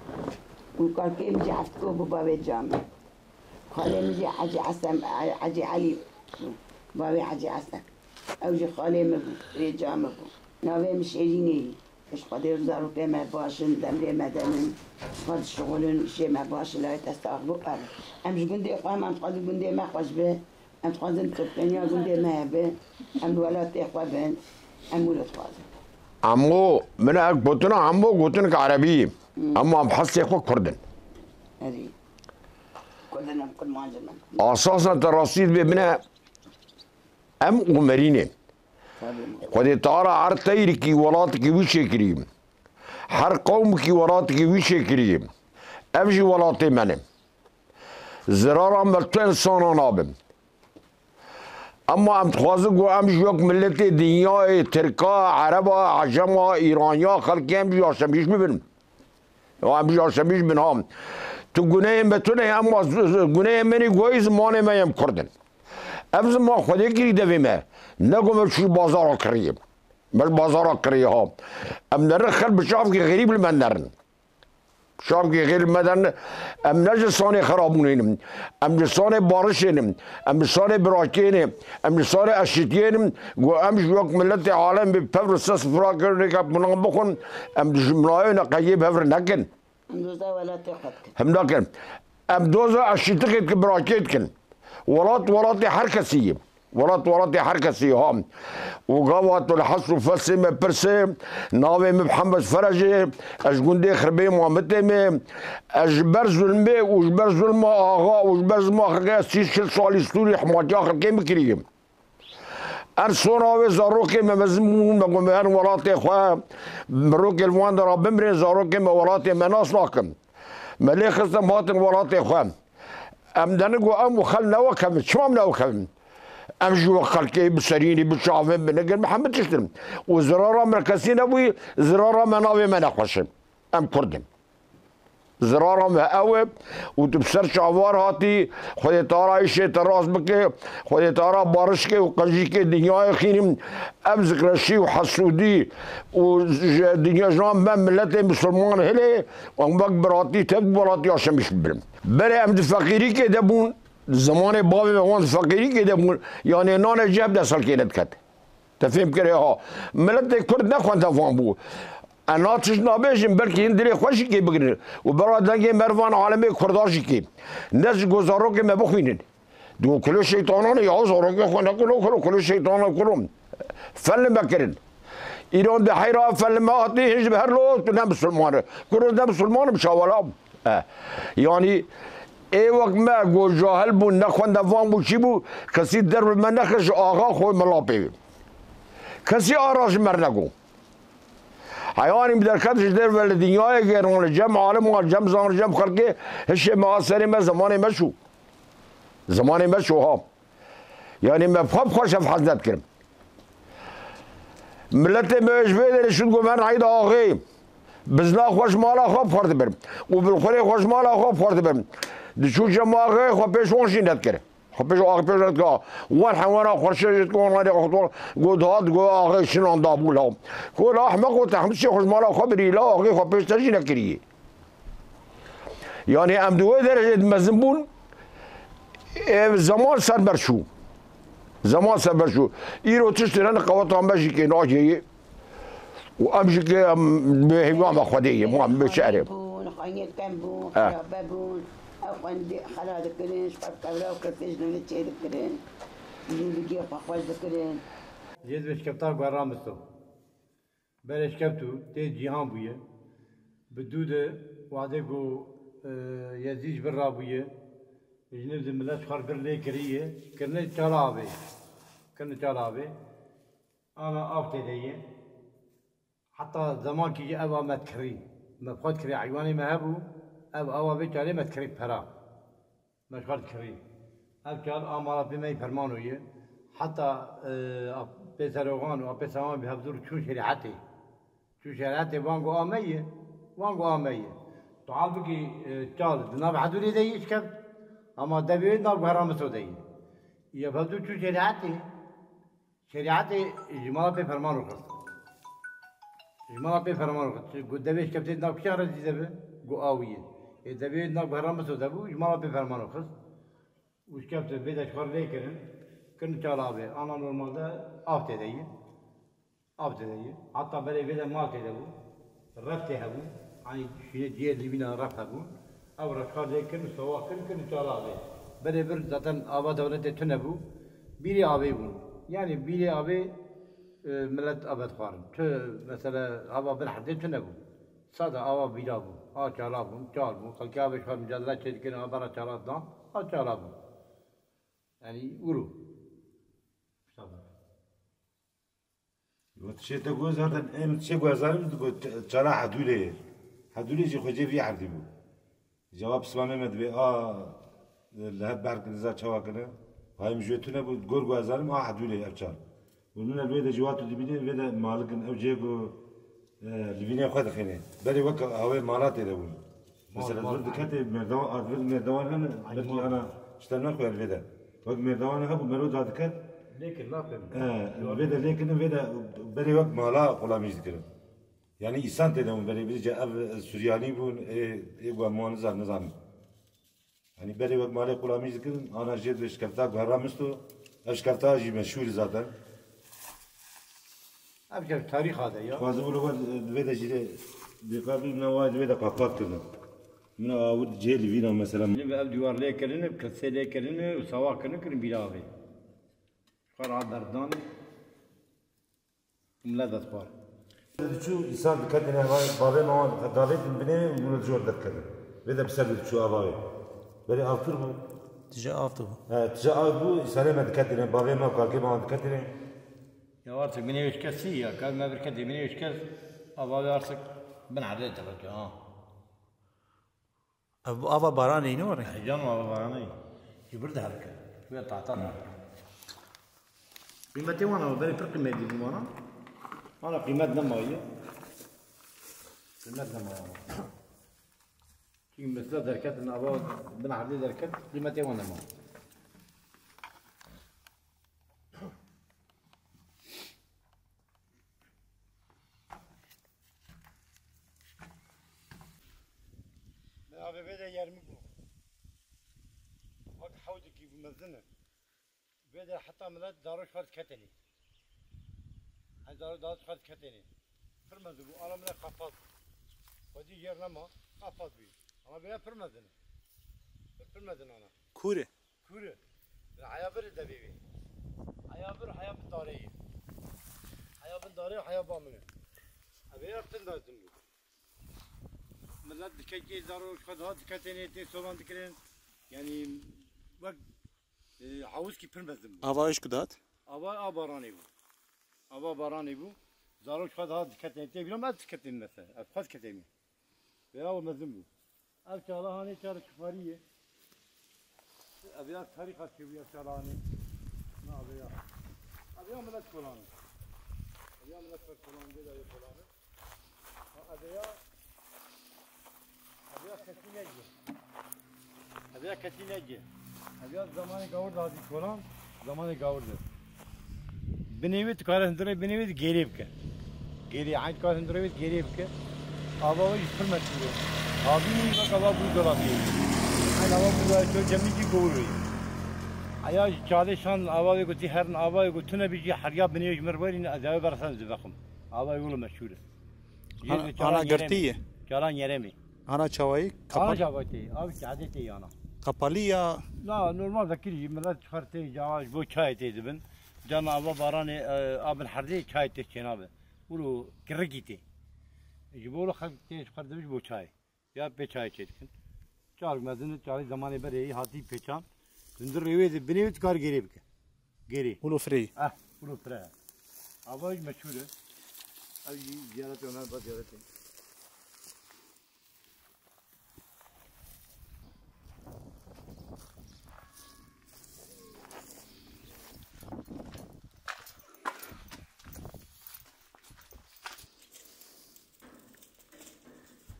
Û kalkê min jî Heftiko bû bavê camê. Xalê min jî Hecî Hesen, Hecî Elî bû. Bavê Hecî Hesen. Ew jî xalê min bû, rêca min bû. Navê min Şêrînê ye. Ji Xwedê û zarokê me baş in, demrê me denin, xwe dişixulin, îşê me baş e, layê te sax bû, ev. Em ji gundê xwe hema em dixwazin gundê me xweş be, em dixwazin çepkeniya gundê me hebe, em li welatê xwe bin, em wilo dixwazin. Emo, min ev gotina emo gotinek erebî ye. Hmm. Emo em hestê xwe kurd in. Erê. Kurd in, em kurmancin, em. Asasen te rastî dibê bine, em Omerîn in. Tabii. Xwedê Teala her teyrikî welatikî wî çêkirî. Her qewmikî welatikî wî çêkirî. Ev jî welatê me ne. Zirara me tu insana nabin. Ema em dixwazin ku em ji wek miletê dinyayê, Tirka, Ereba, Ecema, Îraniya, xelkê em jî yaşemîş bibin. Ya em jî yaşemîş bin ha. Tu guneyên me tune, ema z-, z-, guneyên me nî goyî zimanê me yem Kurd in. Ev ziman Xwedê kirî devê me. Ne ku me çû bazara kiriye. Me ji bazara kiriye ha. Em nerin xelk bi çavkê xerîb li me nerin. Şamkî xêr me de ne, em ne ji sanê xirabûnê ne, em ji sanê barişê ne, em ji sanê birakiyê ne, em ji sanê eşîtiyê ne, ku em ji wek miletê alemê bi pevr û ses fira kirinê ke bûnan bixwin, em dijminayê neqeyê bi hev re nekin. Em doza welatê xwe dikin. Hem nakin. Em doza eşîtikê dikin, birakiyê dikin. Welat welatê her kesî ye. Welat welatê her kesî ha. Û gava tu li hes û fesê me pirsê, navê min Mihemed Ferec e, ez ji gundê Xirbê Mamitê me, ez ji ber zulmê û ji ber zulma axa û ji ber zulma xelkê ez sî çil salî stûrî hematiya xelkê min kiriye. Er sona wê zarokê me mezin bûn, me got me herin welatê xwe, mirokê li wan dera bimrên, zarokê me welatê me nas nakin. Me lê xistin, me hatin welatê xwe. Em denigo em û xel newekevin. Çima em newekevin? Em ji we xelkê bi serînî, bi çavên, bi nigin, bi hemî tiştin. Û zirara me kesî nebûyî, zirara me navê me nexweş e. Em Kurd in. Zirara me ew e û tu bi ser çavar hatî, Xwedê te ara îşê te rast bike, Xwedê te ara barişkê û qencîkê dinyayê xînim. Ev zikreşî û hesûdî û ji dinya jinan me miletê misilman hilê, em wek biratî tev welatî yaşemîş bibin. Berê em di feqîrîkê de bûn, zimanê bavê me wan di feqîrîkê de bûn, yanê nanê cih bi dest xelkê nediket. Te fêm kiriye ha. Miletê Kurd ne xwendevan bû. Em na tişt nabêjin, belkî hin dilê xwe jî kê bigirin. Û bera dengê mervan alemê Kurda jî kê. Ne ji go zarokê me bixwînin. Digo kulê şeytanan e ya, zarokê xwe nekilo, kilo, kulê şeytanan kilo. Fel li me kirin. Îran di heyra fel li me hatî, hin ji bi her lo, tu ne misilman e. Kuro ne misilman im, şawala. E, yanî, ê wek me go cahil bûn, ne xwendevan bû, çi bû, kesî derve me nexist ji axa xwe me lapê. Kesî ara ji me re nego. Heyanî bi derket ji derve li dinyayê gêran, li cem alim wan, cem zan, cem xelkê, hişê me a serê me, zimanê me çû. Zimanê me çû ha. Yanî me xwe bi xwe şefheznet kirin. Miletê me ji vê derê şûn ku me rayî da axê. Bizna xwe ji mala xwe bi xwe dibir. Û bilxurê xwe ji mala xwe bi xwe dibir. Diçû cem axê xwe pêş wan jî nedikir. Xwe pêş axê pêş nedikir. Wan heywana xweşe jî dikir, wan rayî xwe dikir. Got hat, got axê şinan dabû la. Got la ehmeq, got te hemî şê xwe ji mala xwe birî la axê xwe pêş te jî nekiriye. Yanî em di wê derecê de mezin bûn, ev zeman ser ber çû. Zeman ser ber çû. Îro tiştên hene qeweta me jî kê nacêyê. Û em jî kê em bi hêviya me Xwedê ye, em bi şerê. Bûn, xaniyê kem bûn, Eh. Xerabe bûn. Ew xwendê xera dikirin, ji xwe kevra û kirtê ji nivî çê dikirin. Zindgiyê xwe xweş dikirin. Yê dibêjkefta guherra misto. Berê şkeftû tê cîhan bûye. Bi dû de wadê ku, e, Yezî ji vir rabûye, ji nêv de milet ji xwe re vir lê kiriye, kirine çala avê. Kirine çala avê. Ana av tê de ye. Heta zemankî jî ev a me dikirî. Me bi xwe dikirî, heywanê me hebû, ev awa vê çalê me dikirî pera. Me ji xwe dikirî. Ev çal a mala pê me yî Fermano ye. Heta, e, a pê Seroxan û a pê Saman bi hevdûr çûn şerîhetê. Çûn şerîhetê, van got a me ye, van got a me ye. Tu hal bikî, e, çal di nav hedûrê de yî şikeft, ama devê wê di nav guhera Miso de ye. Ya bi hevdûr çûn şerîhetê. Şerîetê ji mala pê fermano xist. Ji mala pê fermano xist. Got devê şkeftê di nav kişan re zîde be? Got a wî ye. Ê devê di nav guhera Miso de bû, ji mala pê fermano xist. Û şkefte vê de ji xwe lê kirin. Kirin çala avê. Ana normalde av tê de ye. Av tê de ye. Heta berê vê de mal tê de bû. Ref tê hebû. Hani şîne cihê li vîna ref hebû. Ew ref xwe lê kirin, sowa kirin, kirin çala avê. Berê vir zaten ava dewletê tune bû. Bîrê avê bûn. Yani bîrê avê, e, millet ava dixwarin. Tu mesela ava bin herdê tune bû. Sade ava bîra bû. A çala bûn, çal bûn. Xelkê avê ji xwe mücadele çê dikirin, a bera çala dan, a çala bûn. Yani ûro. Got çê te got zaten em çê got zaten got ç-, çala hedûlê ye. Hedûlê jî xwecê vî erdî bû. Cewab pismamê me dibê a li hev berk niza çawa kine. Hayim ji wê tune bû gor got zanim a hedûlê ev çal. Û nûne li wê de ji watu dibîne vê de malikin ew cê ku, e, li vînê xwe dixêne. Berê wek hawê mala tê de bûn. Mesela zor diketê merdewan, ad vir merdewan hene, belkî ana tiştan naxwe li vê de. Wek merdewan hebû, mero da diket. Lêkin naxwin. E, vê de lêkin, vê de berê wek mala xulamîş dikirin. Yanî îsan tê de bûn, berê birî ev Suryanî bûn, ê, ê ku em wan nizan, nizanin. Yanî berê wek malê qula min jî dikirin, ana jê bi şkefta guherra misto, ev şkefta jî meşhûr e zaten. Ev jî tarîxa de ya. Xwazim wilo we di vê de jî lê dîqat bî, min a wa di vê de qapat kirin. Min a awir cihê li vîna mesela. Ev dîwar lê kirine, kirsê lê kirine û sawa kirine, kirin bîra avê. Xwe rahat berdanê. Millet destxwar. Diçû îsan diketine, bavê me wan davêtin binê û min jor derketin. Vê de bi ser diçû avavê. Berê av pir bû. Tije av tu bû. He, tije av bû, îsanê me diketine, bavê me û kalkê me wan diketine. Ya artık binê üç kes ya, ka me bir kedi binê üç kes, avavê artık bin erdê diketiyor ha. Ev ava baranê ne were? Heyecan ava baranê. Ji bir de herke. Şuraya tahta da. Qîmetê wan ama berê pir qîmetî bû wana. Wana qîmet nemaye. Qîmet nemaye ama. Çünkü mesela derket, ava bin erdê derket, qîmetê wan nema. Min avê vê de yermik bû. Wek hewdikî bû mezin e. Vê de heta millet zarok xwe diketenê. Hey zarok daha xwe diketenê. Pir mezin bû. Ana millet qafaz. Xwedî yer nema. Qafaz bî. Ama vê pir mezin e. Pir mezin ana. Kûr e. Kûr e. Heya bir de bê wê. Heya bir, heya bin darê ye. Heya bin darê, heya ba min e. Ev ya tin da zim bû. Millet dikekê zarok xwe daha diketêne tê solan dikirin. Yani wek, e, hawizkî pir mezin bû. Ava eşk dat? Ava a baranê bû. Ava baranê bû. Zarok xwe daha diketêne tê bîra me diketên mesela. Ev xwe diketêne. Veya o mezin bû. Ev çala hanê çar kifarî ye. Ev ya tarîxa çêbû ya çala hanê. Na ev ya. Ev ya millet kolanê. Ev ya millet ser kolanê, vê de yê kolanê. Ha, ev ya, ev ya kesî neyê. Ev ya kesî neyê. Ev ya zamanê gawir de hatî kolan, zamanê gawir de. Binê wê tu kare hundirê binê wê gêrê bike. Gêrê, eyn kar hundirê wê gêrê bike. Ava wê jî pir meşhûr e. Avî wek ava bû dolabî. Eyn ava bû da ço cemî jî gowir wê. Eya jî çalê şan ava wê gotî herin ava wê got tune bijî heriya binê wê ji mir werîne ez ava bersen zivexim. Ava wê wilo meşhûr e. Ana, ana girtî ye. Çala Nêremê. Ana çawayî? Ana kapalı. Çawayî tê. Av çadê tê yana. Kapalı ya. Na, normal vekirî millet çixer tê, cana ji bo çayê tê dibin. Cana ava baranê, e, abin herdê çayê tê çênabe. Wilo kirikî tê. Ji bo wilo xelk tê çixer dibin ji bo çayê. Ya pê çayê çê dikin. Çark mezin, çarê zamanê berê hatî pêçan. Hundirê wê de binê wê dikar gêrê bike. Gêrê. Wilo firê. Eh, wilo firê. Ava jî meşhûr e. Ev jî ziyaretê Ömer ba ziyaretê.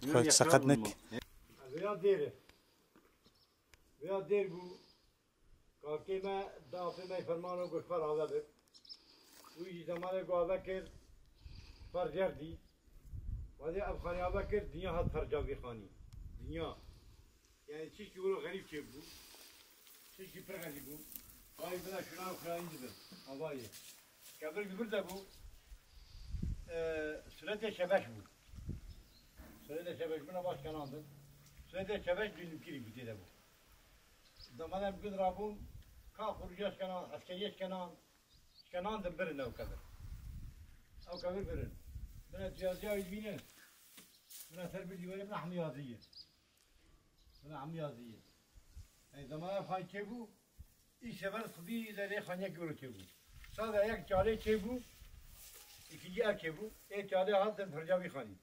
Xwe seqet nek. Vêya dêr e. Vêya dêr bû. Kakê me, dapê me fermano ku xwe ave bir. Wî jî zemanê ku ave kir, xwe cerdî. Wezê ev xanî ave kir, dinya hat perca vî xanî. Dinya. Yani çişkî wilo xerîb çêbû. Çişkî pir xerîb bû. Vay bila şuna xirayîn dibin. Avayê. Kevir ji vir de bû. E, suretê şebeş bû. Suretê şebeş bûna baş kenandin. Suretê şebeş dûnimkirî bû tê de bû. Demanem gund rabûn, ka xurûciya şkenan, eskeriyê şkenan, şkenan din birin ew kevir. Ew kevir birin. Bine tu yaziya wî dibîne. Bine ser bir dîwarê bine hemû yazî ye. Bine hemû yazî ye. Ey zaman ev xan çêbû, î sefer xwedî de rê xaniyekî wilo çêbû. Sade yek çalê çêbû, îkincî ev çêbû, ê çalê hatin firca vî xanî.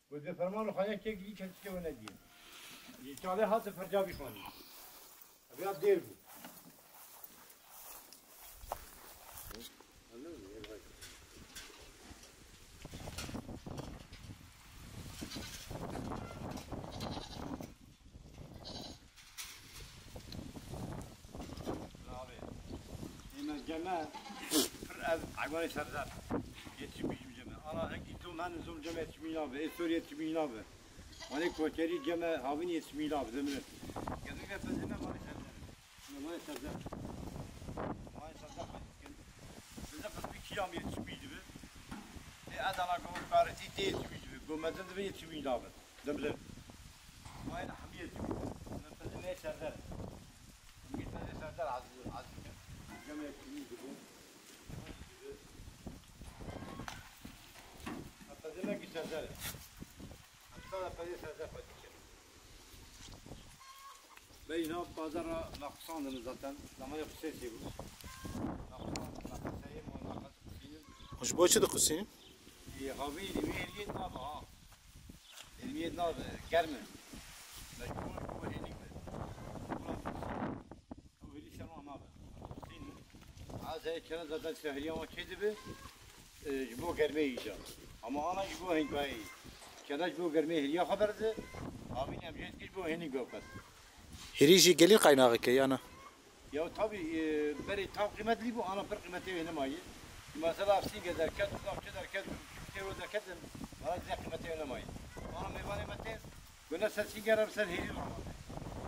Got, bi ferman û xaniyek çek, yî kes tiştê we nediye. Ji çalê hate ferca vî xanî. Ev ya dêr bû. Navê. Ême ceme, pir ev heywanê serzer. Yetişin bijim ceme. Ana hekî tu me Nizam cem yetişmî nabe, ê Sûriyê yetişmî nabe. Malê koçerî cem havînî yetişmî nabe, demirin. Gelî ve pezine malê sebze. Malê sebze. Malê sebze. Sebze qismî kiyam yetişmî dibe. Ê Adana go kar îtê yetişmî dibe. Go mezin dibe yetişmî nabe. Demirin. Malê hemî yetişmî dibe. Pezine sebze. Pezine sebze az, az. Cem yetişmî dibe. Pezine sebze. Beyna pazara naqisandin zaten. Zamanê Xusêsê bû. Naqisandin, naqiseyê ma naqis Xusînin. Ji bo çi dixusînin? Ê, havî, ê, êriyê nabe, ha. Êriyê nabe, germ e. Mecbûr ji bo hênik be. Buna Ew hêrî ser wan nabe. Azê kene zaten şehriya wan çê dibe, e, ji bo germê îca. Ama ana ji bo hênkayê. Kene ji bo germê hêriya xwe berze, havîn em jê dikir ji bo hênik be qet. Hêrî jî gelî qaynaxeke ya ne? Ya tabî, e, berê tam qîmetlî bû, ana pir qîmetê wê nemaye. Mesela ev sînge derket, û çi derket, çi têro derketin, valla zê qîmetê wê nemaye. Ana mêvanê me tên, Gune ser sîngera bi ser hêrî ronate.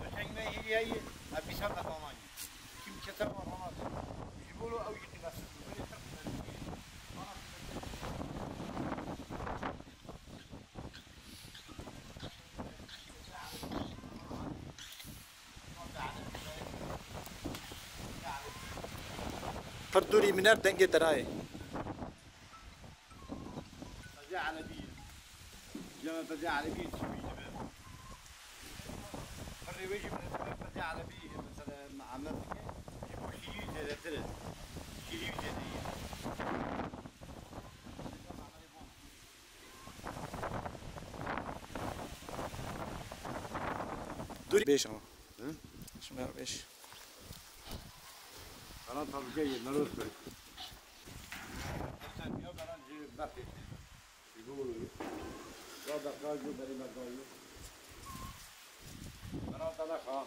Qeşeng me hêrî heye, ev bîsa me danayî. Kim kete me ronate. Ji bo lo ew jî qîmetsiz bû. Berê pir qîmetli bû. Pir dûrî min er dengê te nayê. Pezê Erebî ye. Cem pezê Erebî çi bî dibe? Pir rêwejî min dibe pezê Erebî ye. Mesela me emel dike. Ji bo şîrî zêdetir e. Şîrî zêde ye. Dur beş ama. Hı? Şimdi beş. Karan tabii ki yerine röz koy. Sen ya karan ciri bak et. Ji bo wilo. Ya da ka ji bo berê me dayî. Bera te nexa.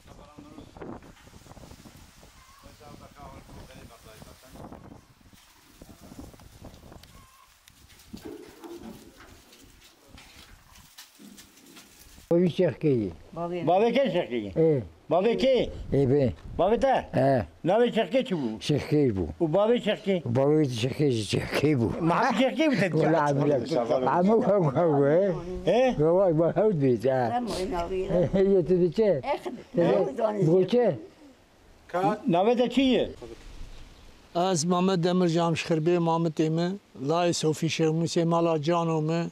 Te bera min rû. Wê te beka wê ji bo berê me dayî zaten. Wî Şêxkê ye. Bavê kê Şêxkê ye? Ê. Bavê kê? Ê bê. Bavê te? He. Navê Şêxkê çi bû? Şêxkê bû. Û bavê Şêxkê? Bavê Şêxkê jî Şêxkê bû. Mahmud Şêxkê bû te? Wela Amir. Amir hew hew e. He? Vay vay hew bê. Yê tu diçe? Goçe? Navê te çi ye? Ez Mamed Demircan, ji Xirbê Mamitê me, layê Sofî Şêxmûsê mala Cano me.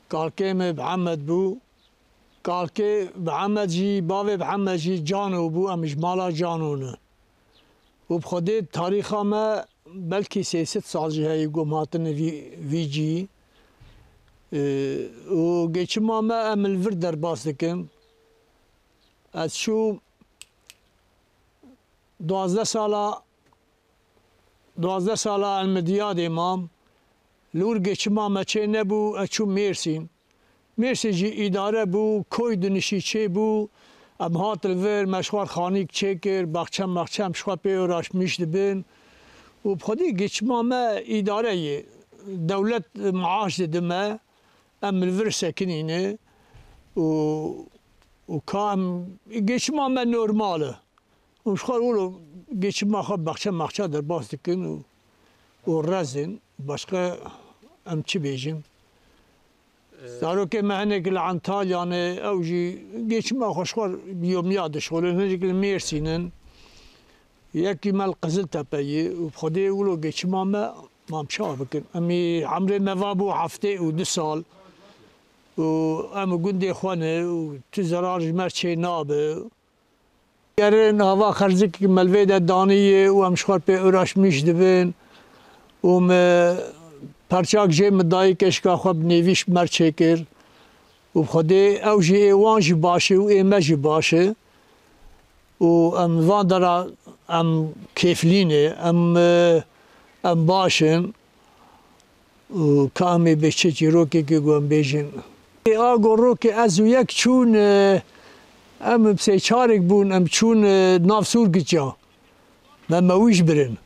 Kalkê me bi Emed bû. Kalkê bi Emed jî, bavê bi Emed jî Cano bû, em ji mala Cano ne. Û bi Xwedê tarîxa me belkî sê sed sal jî heye ku em hatine vî, vî cî. Û geçima me em li vir derbas dikin. Ez çûm duwazdeh sala, duwazdeh sala em li Diyadê mam. Li wir geçima me çê nebû, ez çûm Mêrsîn. Mêrsîn jî îdare bû, koy dinişî çê bû. Em hat li vir, me ji xwe xanîk çêkir, baxçe maxçe em ji xwe pê uraşmîş dibin. Û bi xwedî geçima me îdare ye. Dewlet maaş dide me, em li vir sekinîne. Û, û ka em, geçima me normal e. Û ji xwe wilo geçima xwe baxçe maxçe derbas dikin û, û rezin. Başqa em çi bêjin? Zarokê me hinek li Antalya ne, ew jî geçima xwe ji xwe yomiya dişxulin, hinek li Mêrsîn in. Yekî me li Qiziltepe ye û bi Xwedê wilo geçima me, mam çawa bikin? Em ê emrê me va bû heftê û du sal û em û gundê xwe ne û tu zerar ji me çê nabe. Gerin hava xerzikek me li vê de danî ye û em ji xwe pê uraşmîş dibin û me perçak jê min dayî, keşka xwe bi nêvîş bi me çêkir û bi Xwedê ew jî ê wan jî baş e û ê me jî baş e û em van dera em kêflî ne, em, em baş in. Û ka em ê bê çi çîrokekê ku em bêjin. Ê, a gorokê ez û yek çûn, e, em bi sê çarek bûn, em çûn, e, nav Sûrgica. Me, me wî ji birin.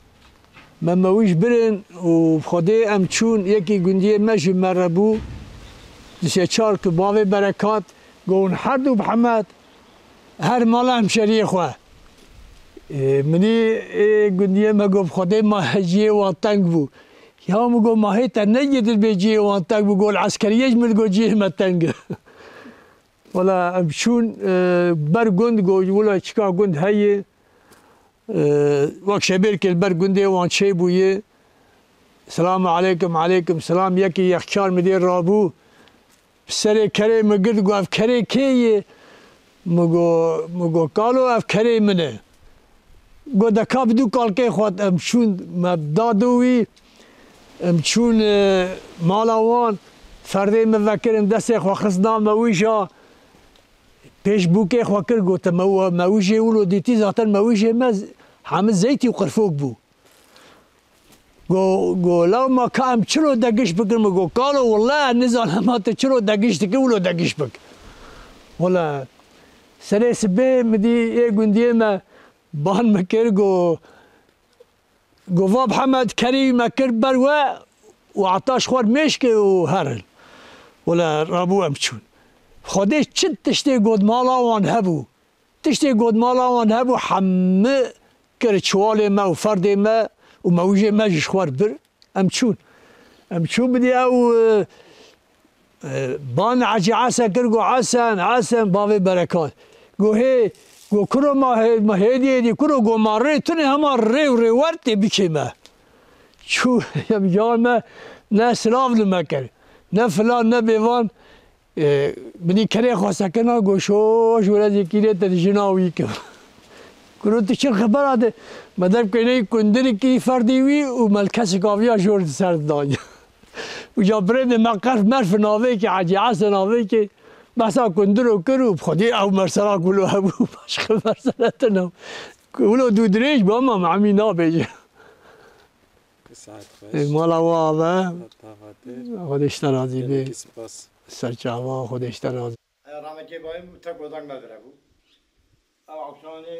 Me mewîj birin û bi Xwedê em çûn, yekî gundiyê me ji me re bû. Di sê çar ku bavê Berekat, got, hûn her du bi Hemed, her mala hemşeriyê xwe. Ê, minî ê gundiyê me got, bi Xwedê ma ciyê wan teng bû. Ya min got, ma hê te negê dil bê ciyê wan teng bû, got, li eskeriyê ji min got ciyê me teng e. Wela em çûn, e, ber gund, got, wela çika gund heye. E, wek şebêrkê li ber gundê wan çêbûye. Selamu aleykum, aleykum selam. Yekî yexçar min dê rabû. Bi serê kerê min girt, got, ev kerê kê ye? Min got, min got, kalo, ev kerê min e. Got, de ka bi du kalkê xwe. Em çûn, me da dû wî. Em çûn, e, mala wan. Ferdê min vekirin, destê xwe xist nav mewîja. Pêş bûkê xwe kir, got, me, me wî jê wilo dîtî, zaten me wî jê me z-, hemî zeytî û qirfok bû. Go, go, lewma ka em çilo degiş bikin? Min go, kalo, wile ez nizanim ma tu çilo degiş dikî, wilo degiş bik. Wile, serê sibê min dî ê gundiyê me ban min kir, go, go, va Mihemed, kerî me kir ber we û heta ji xwe mêşke û herin. Wile, rabû em çûn. Xwedê çi tiştê got mala wan hebû. Tiştê got mala wan hebû, hemî kir çiwalê me û ferdê me û mewîjê me jî ji xwe re bir. Em çûn. Em çûn bidî ew, e, e, ban Hecî Esen kir, got, Esen, Esen, bavê Berekat. Got, hê, got, kuro ma hê-, ma hêdî, hêdî, kuro, got, ma rê tune hema rê û rêwer tê bikê me. Çû, em ya me ne silav li me kir, ne filan, ne bêvan. E, binî kerê xwe sekina, got, şo, ji were zêkî lê te jina wî kim. Kuro, tu çi xebera de? Me dev kêneyî kundirikî ferdî wî û me li kesik aviya jor di ser daniya. Û ca birê de me qerf merf navêkê, Hecî Esen navêkê, behsa kundiro kir û bi Xwedê ew mersela ku lo hebû, başqa mersele tune. Wilo dû dirêj bû, ama me emî nabêje. Saet xweş. Ê, mala we ava. Heta xatir. Xwedê ji te razî be. Gelekî spas. Serçava, Xwedê ji te razî. Rahmetê bayim û tek odak me vire bû. Ew akşanê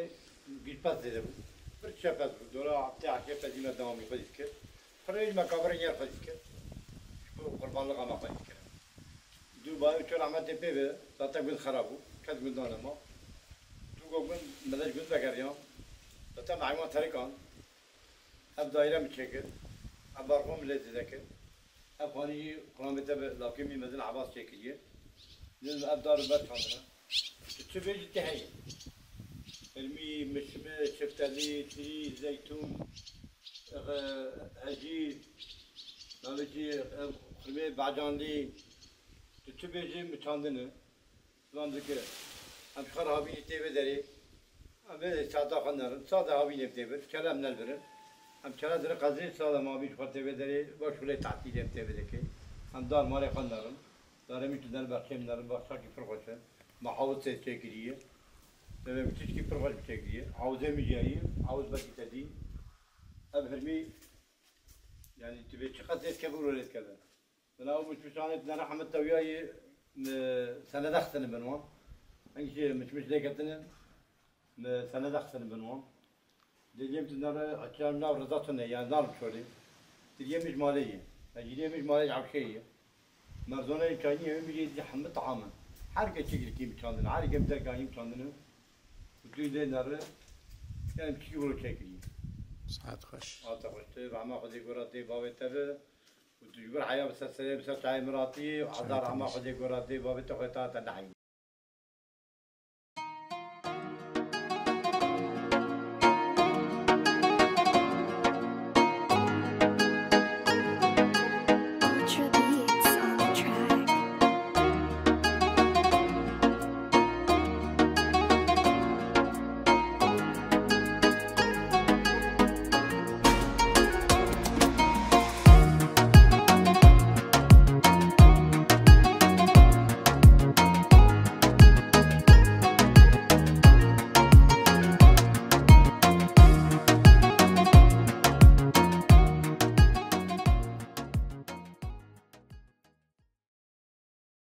gîrpez zêde bû. Bir çepez bû. Dora heptê heştê pezî me dewamî xwe dî dikir. Pirêj me kavirên yer xwe dî dikir. Ji bo qurbanliqa me xwe dî dikir. Dû bayim ço rahmetê pê be, zaten gund xera bû. Kes gundan nema. Dû go gund, me de ji gund vegeriyan. Zaten me heywan terikan. Ev daîre min çêkir. Ev barxo min lê zêde kir. Ev xanî jî xulamê te bi lawkê min mezin Ebas çêkiriye. Dibin ev dar û ber çandine. Tu çi bêjî tê heye. Xirmî, mişmiş, şiftelî, çirî, zeytûn, e, hecî, navê çi, ev xirmê bacanlî. Tu çi bêjî min çandine. Zilam dike. Em ji xwe re havînî tê vê derê. Em vê saeta xwe nerin. Saeta havînê tê vir. Kele em nelvirin. Em kele dirin qezê, saeta em havîn ji xwe tê vê derê. Baş xulê tatilê em tê vê dike. Em dar malê xwe nerin. Darê min tu nerin, bexçê min nerin. Baxçakî pir xweş e. Me hawuz tê çêkiriye. Devê min tişkî pir xweş bi çêkiriye. Hawuzê min jî heye. Hawuz bekî te dî. Ev hirmî, yani tu bê çi qet lê dikeve, û lê dikeve. Bila ew mişmişanê tu nere Hemed tewiyayî, mi senede xistine bin wan. Hingî mişmiş lê ketine, mi senede xistine bin wan. Diliyê min tu nere, açan nav reza tune, yani nar şolê. Diliyê min ji malê ye. Ecîliyê min ji malê ji Ewşê ye. Merzoneyê çayî yê min jî hemî taham in. Her ke çikirkî min çandine, her ke min derkayî min çandine. Û tu lê nere, yani çikî wilo çekirî. Saet xweş. Hata xweş. Tu rehma Xwedê gora dê bavê te be. Û tu ji vir heya bi ser serê, bi ser çayê min ratî, hezar rehma Xwedê gora dê bavê te xwe ta te neheyî.